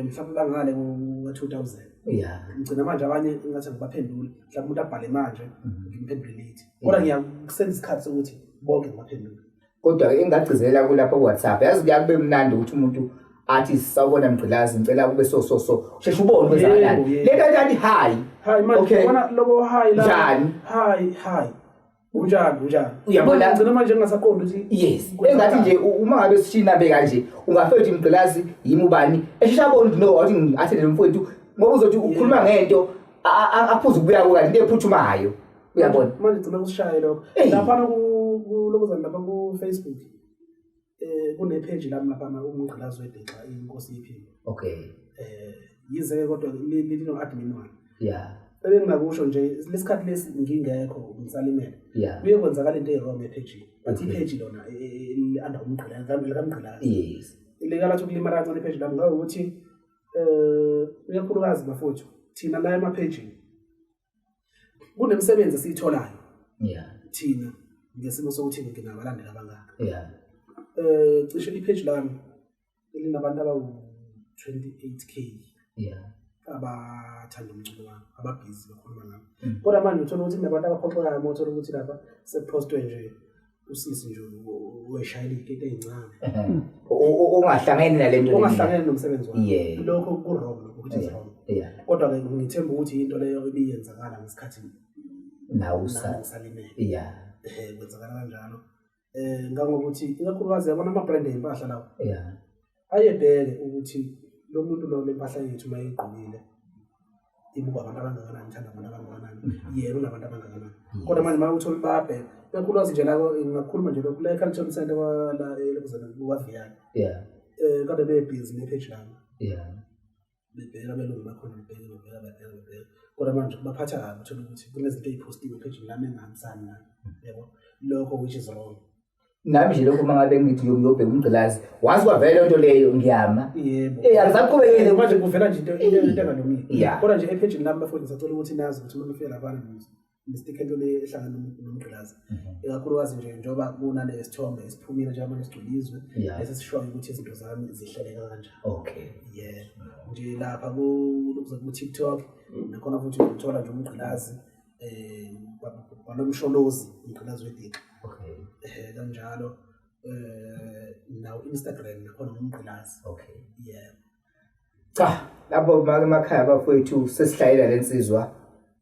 mhlawumbe bangale ku-2000.
Yeah.
Ngigcina manje abanye ngathi ngibaphendule, mhlawumbe umuntu abhale manje ngimphendule late. Kodwa ngiyakusenza isikhathi sokuthi bonke ngibaphendule.
Kodwa engagcizelela kulapho ku-WhatsApp, yazi kuya kube mnandi ukuthi umuntu athi sawubona Mgqilazi, ngicela kube so so so. Sheshe ubone kwenzakalani.
Yebo,
Le nto athi hi.
Hi manje
Okay.
ubona lobo hi la.
Njani?
Hi hi. Unjani unjani?
Uyabona?
Ngicela manje ngingasaqondi ukuthi
Yes. Engathi nje uma ngabe sishina beka nje ungafike uthi Mgqilazi yimi ubani. Esheshe abone ukuthi no athi ngi-attend mfowethu ngoba uzothi ukhuluma ngento aphuze ukubuya kuka into ephuthumayo. Uyabona?
Manje gcina kusishaye lokho.
Eyi.
Lapha kulokuzana lapha ku Facebook. Kune page lami lapha uMgqilazi weDexa inkosi iphimbo.
Okay.
Yize ke kodwa lino admin wami.
Yeah.
Ebenginakusho nje lesikhathi lesi ngingekho ngisalimele.
Yeah.
Kuye kwenzakala into e-wrong epage. But
Okay.
ipage lona under uMgqilazi likaMgqilazi.
Yes.
Ilikala ukulimala kancane ipage lami ngokuthi uyakhulukazi bafowethu thina la ema-page kunemisebenzi esiyitholayo.
Yeah.
Thina ngesimo sokuthi nginabalandeli abangaka.
Yeah.
Cishe ipage lami elinabantu abawu-28k.
Yeah.
Abathanda umculo wami, ababhizi bakhuluma ngami.
Mm.
Kodwa manje uthola ukuthi kunabantu abaphoxekayo uma uthola ukuthi lapha sekuphostwe nje usisi nje weshayela iy'keti ey'ncane.
Ongahlangene nale nto le.
Ongahlangene nomsebenzi wakhe.
Yeah.
Lokho ku-wrong lokho, which is
Yeah.
wrong.
Yeah.
Kodwa-ke ngithemba ukuthi into leyo ibiyenzakala ngesikhathi
Nawe usa-
nami ngisalimele.
Yeah.
Kwenzakala kanjalo. Ngangokuthi ikakhulukazi yabona ama-brand ey'mpahla lawo.
Yeah.
Ayebheke ukuthi lo muntu lo le mpahla yethu uma eyigqokile ibuka abantu abangakanani, ithanda abantu abangakanani, yena unabantu abangakanani. Kodwa manje uma uthola bayabheka, ikakhulukazi nje la ngingakhuluma nje lokhu la e-Carlton Centre la elokuzana kukaViyani.
Yeah.
Kade bebhizi nepage lami.
Yeah.
Bebheka abelungu bakhona, bebheka, bebheka, bebheka, bebheka. Kodwa manje kubaphatha kabi uthola ukuthi kunezinto ey'phostiwe ephejini lami engihambisani nayo. Yabo? Lokho which is wrong.
Nami nje lokho uma ngabe ngithi ngiyobheka uMgqilazi, wazi kwavela leyo nto leyo ngiyama.
Yebo.
Angisaqhubekile.
Manje kuvela nje into engalungile.
Yeah.
Kodwa nje ephejini lami bafowethu ngisacela ukuthi nazi ukuthi uma nifika laphana nistikhe into le ehlangana noMgqilazi. Ikakhulukazi nje njengoba kunale sithombe esiphumile njengoba manje sigcwele izwe,
Yeah.
lesi sishoyo ukuthi izinto zami zihleleka kanjani.
Okay.
Yeah. Nje lapha ku TikTok nakhona futhi uthola nje uMgqilazi balomsholozi uMgqilazi weDixa.
Okay.
Kanjalo nawo Instagram nakhona uMgqilazi.
Okay.
Yeah.
Cha, lapho emakhaya bafowethu sesihlayela lensizwa.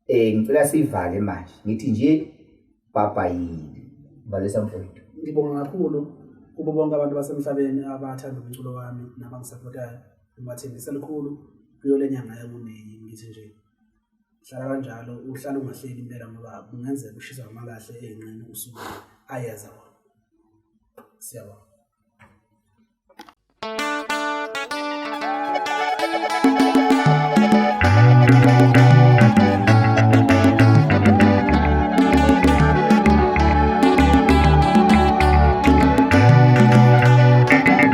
Ngicela sivale manje. Ngithi nje bye bye. Balisa mfowethu.
Ngibonga kakhulu kubo bonke abantu basemhlabeni abathanda umculo wami nabangisupportayo. Ngibathembisa likhulu kuyo le nyanga yakuMeyi, ngithi nje Hlala kanjalo, uhlala ungahleli impela ngoba kungenzeka ushiswe ngamalahle ey'nqeni usuke ayeza wona. Siyabonga.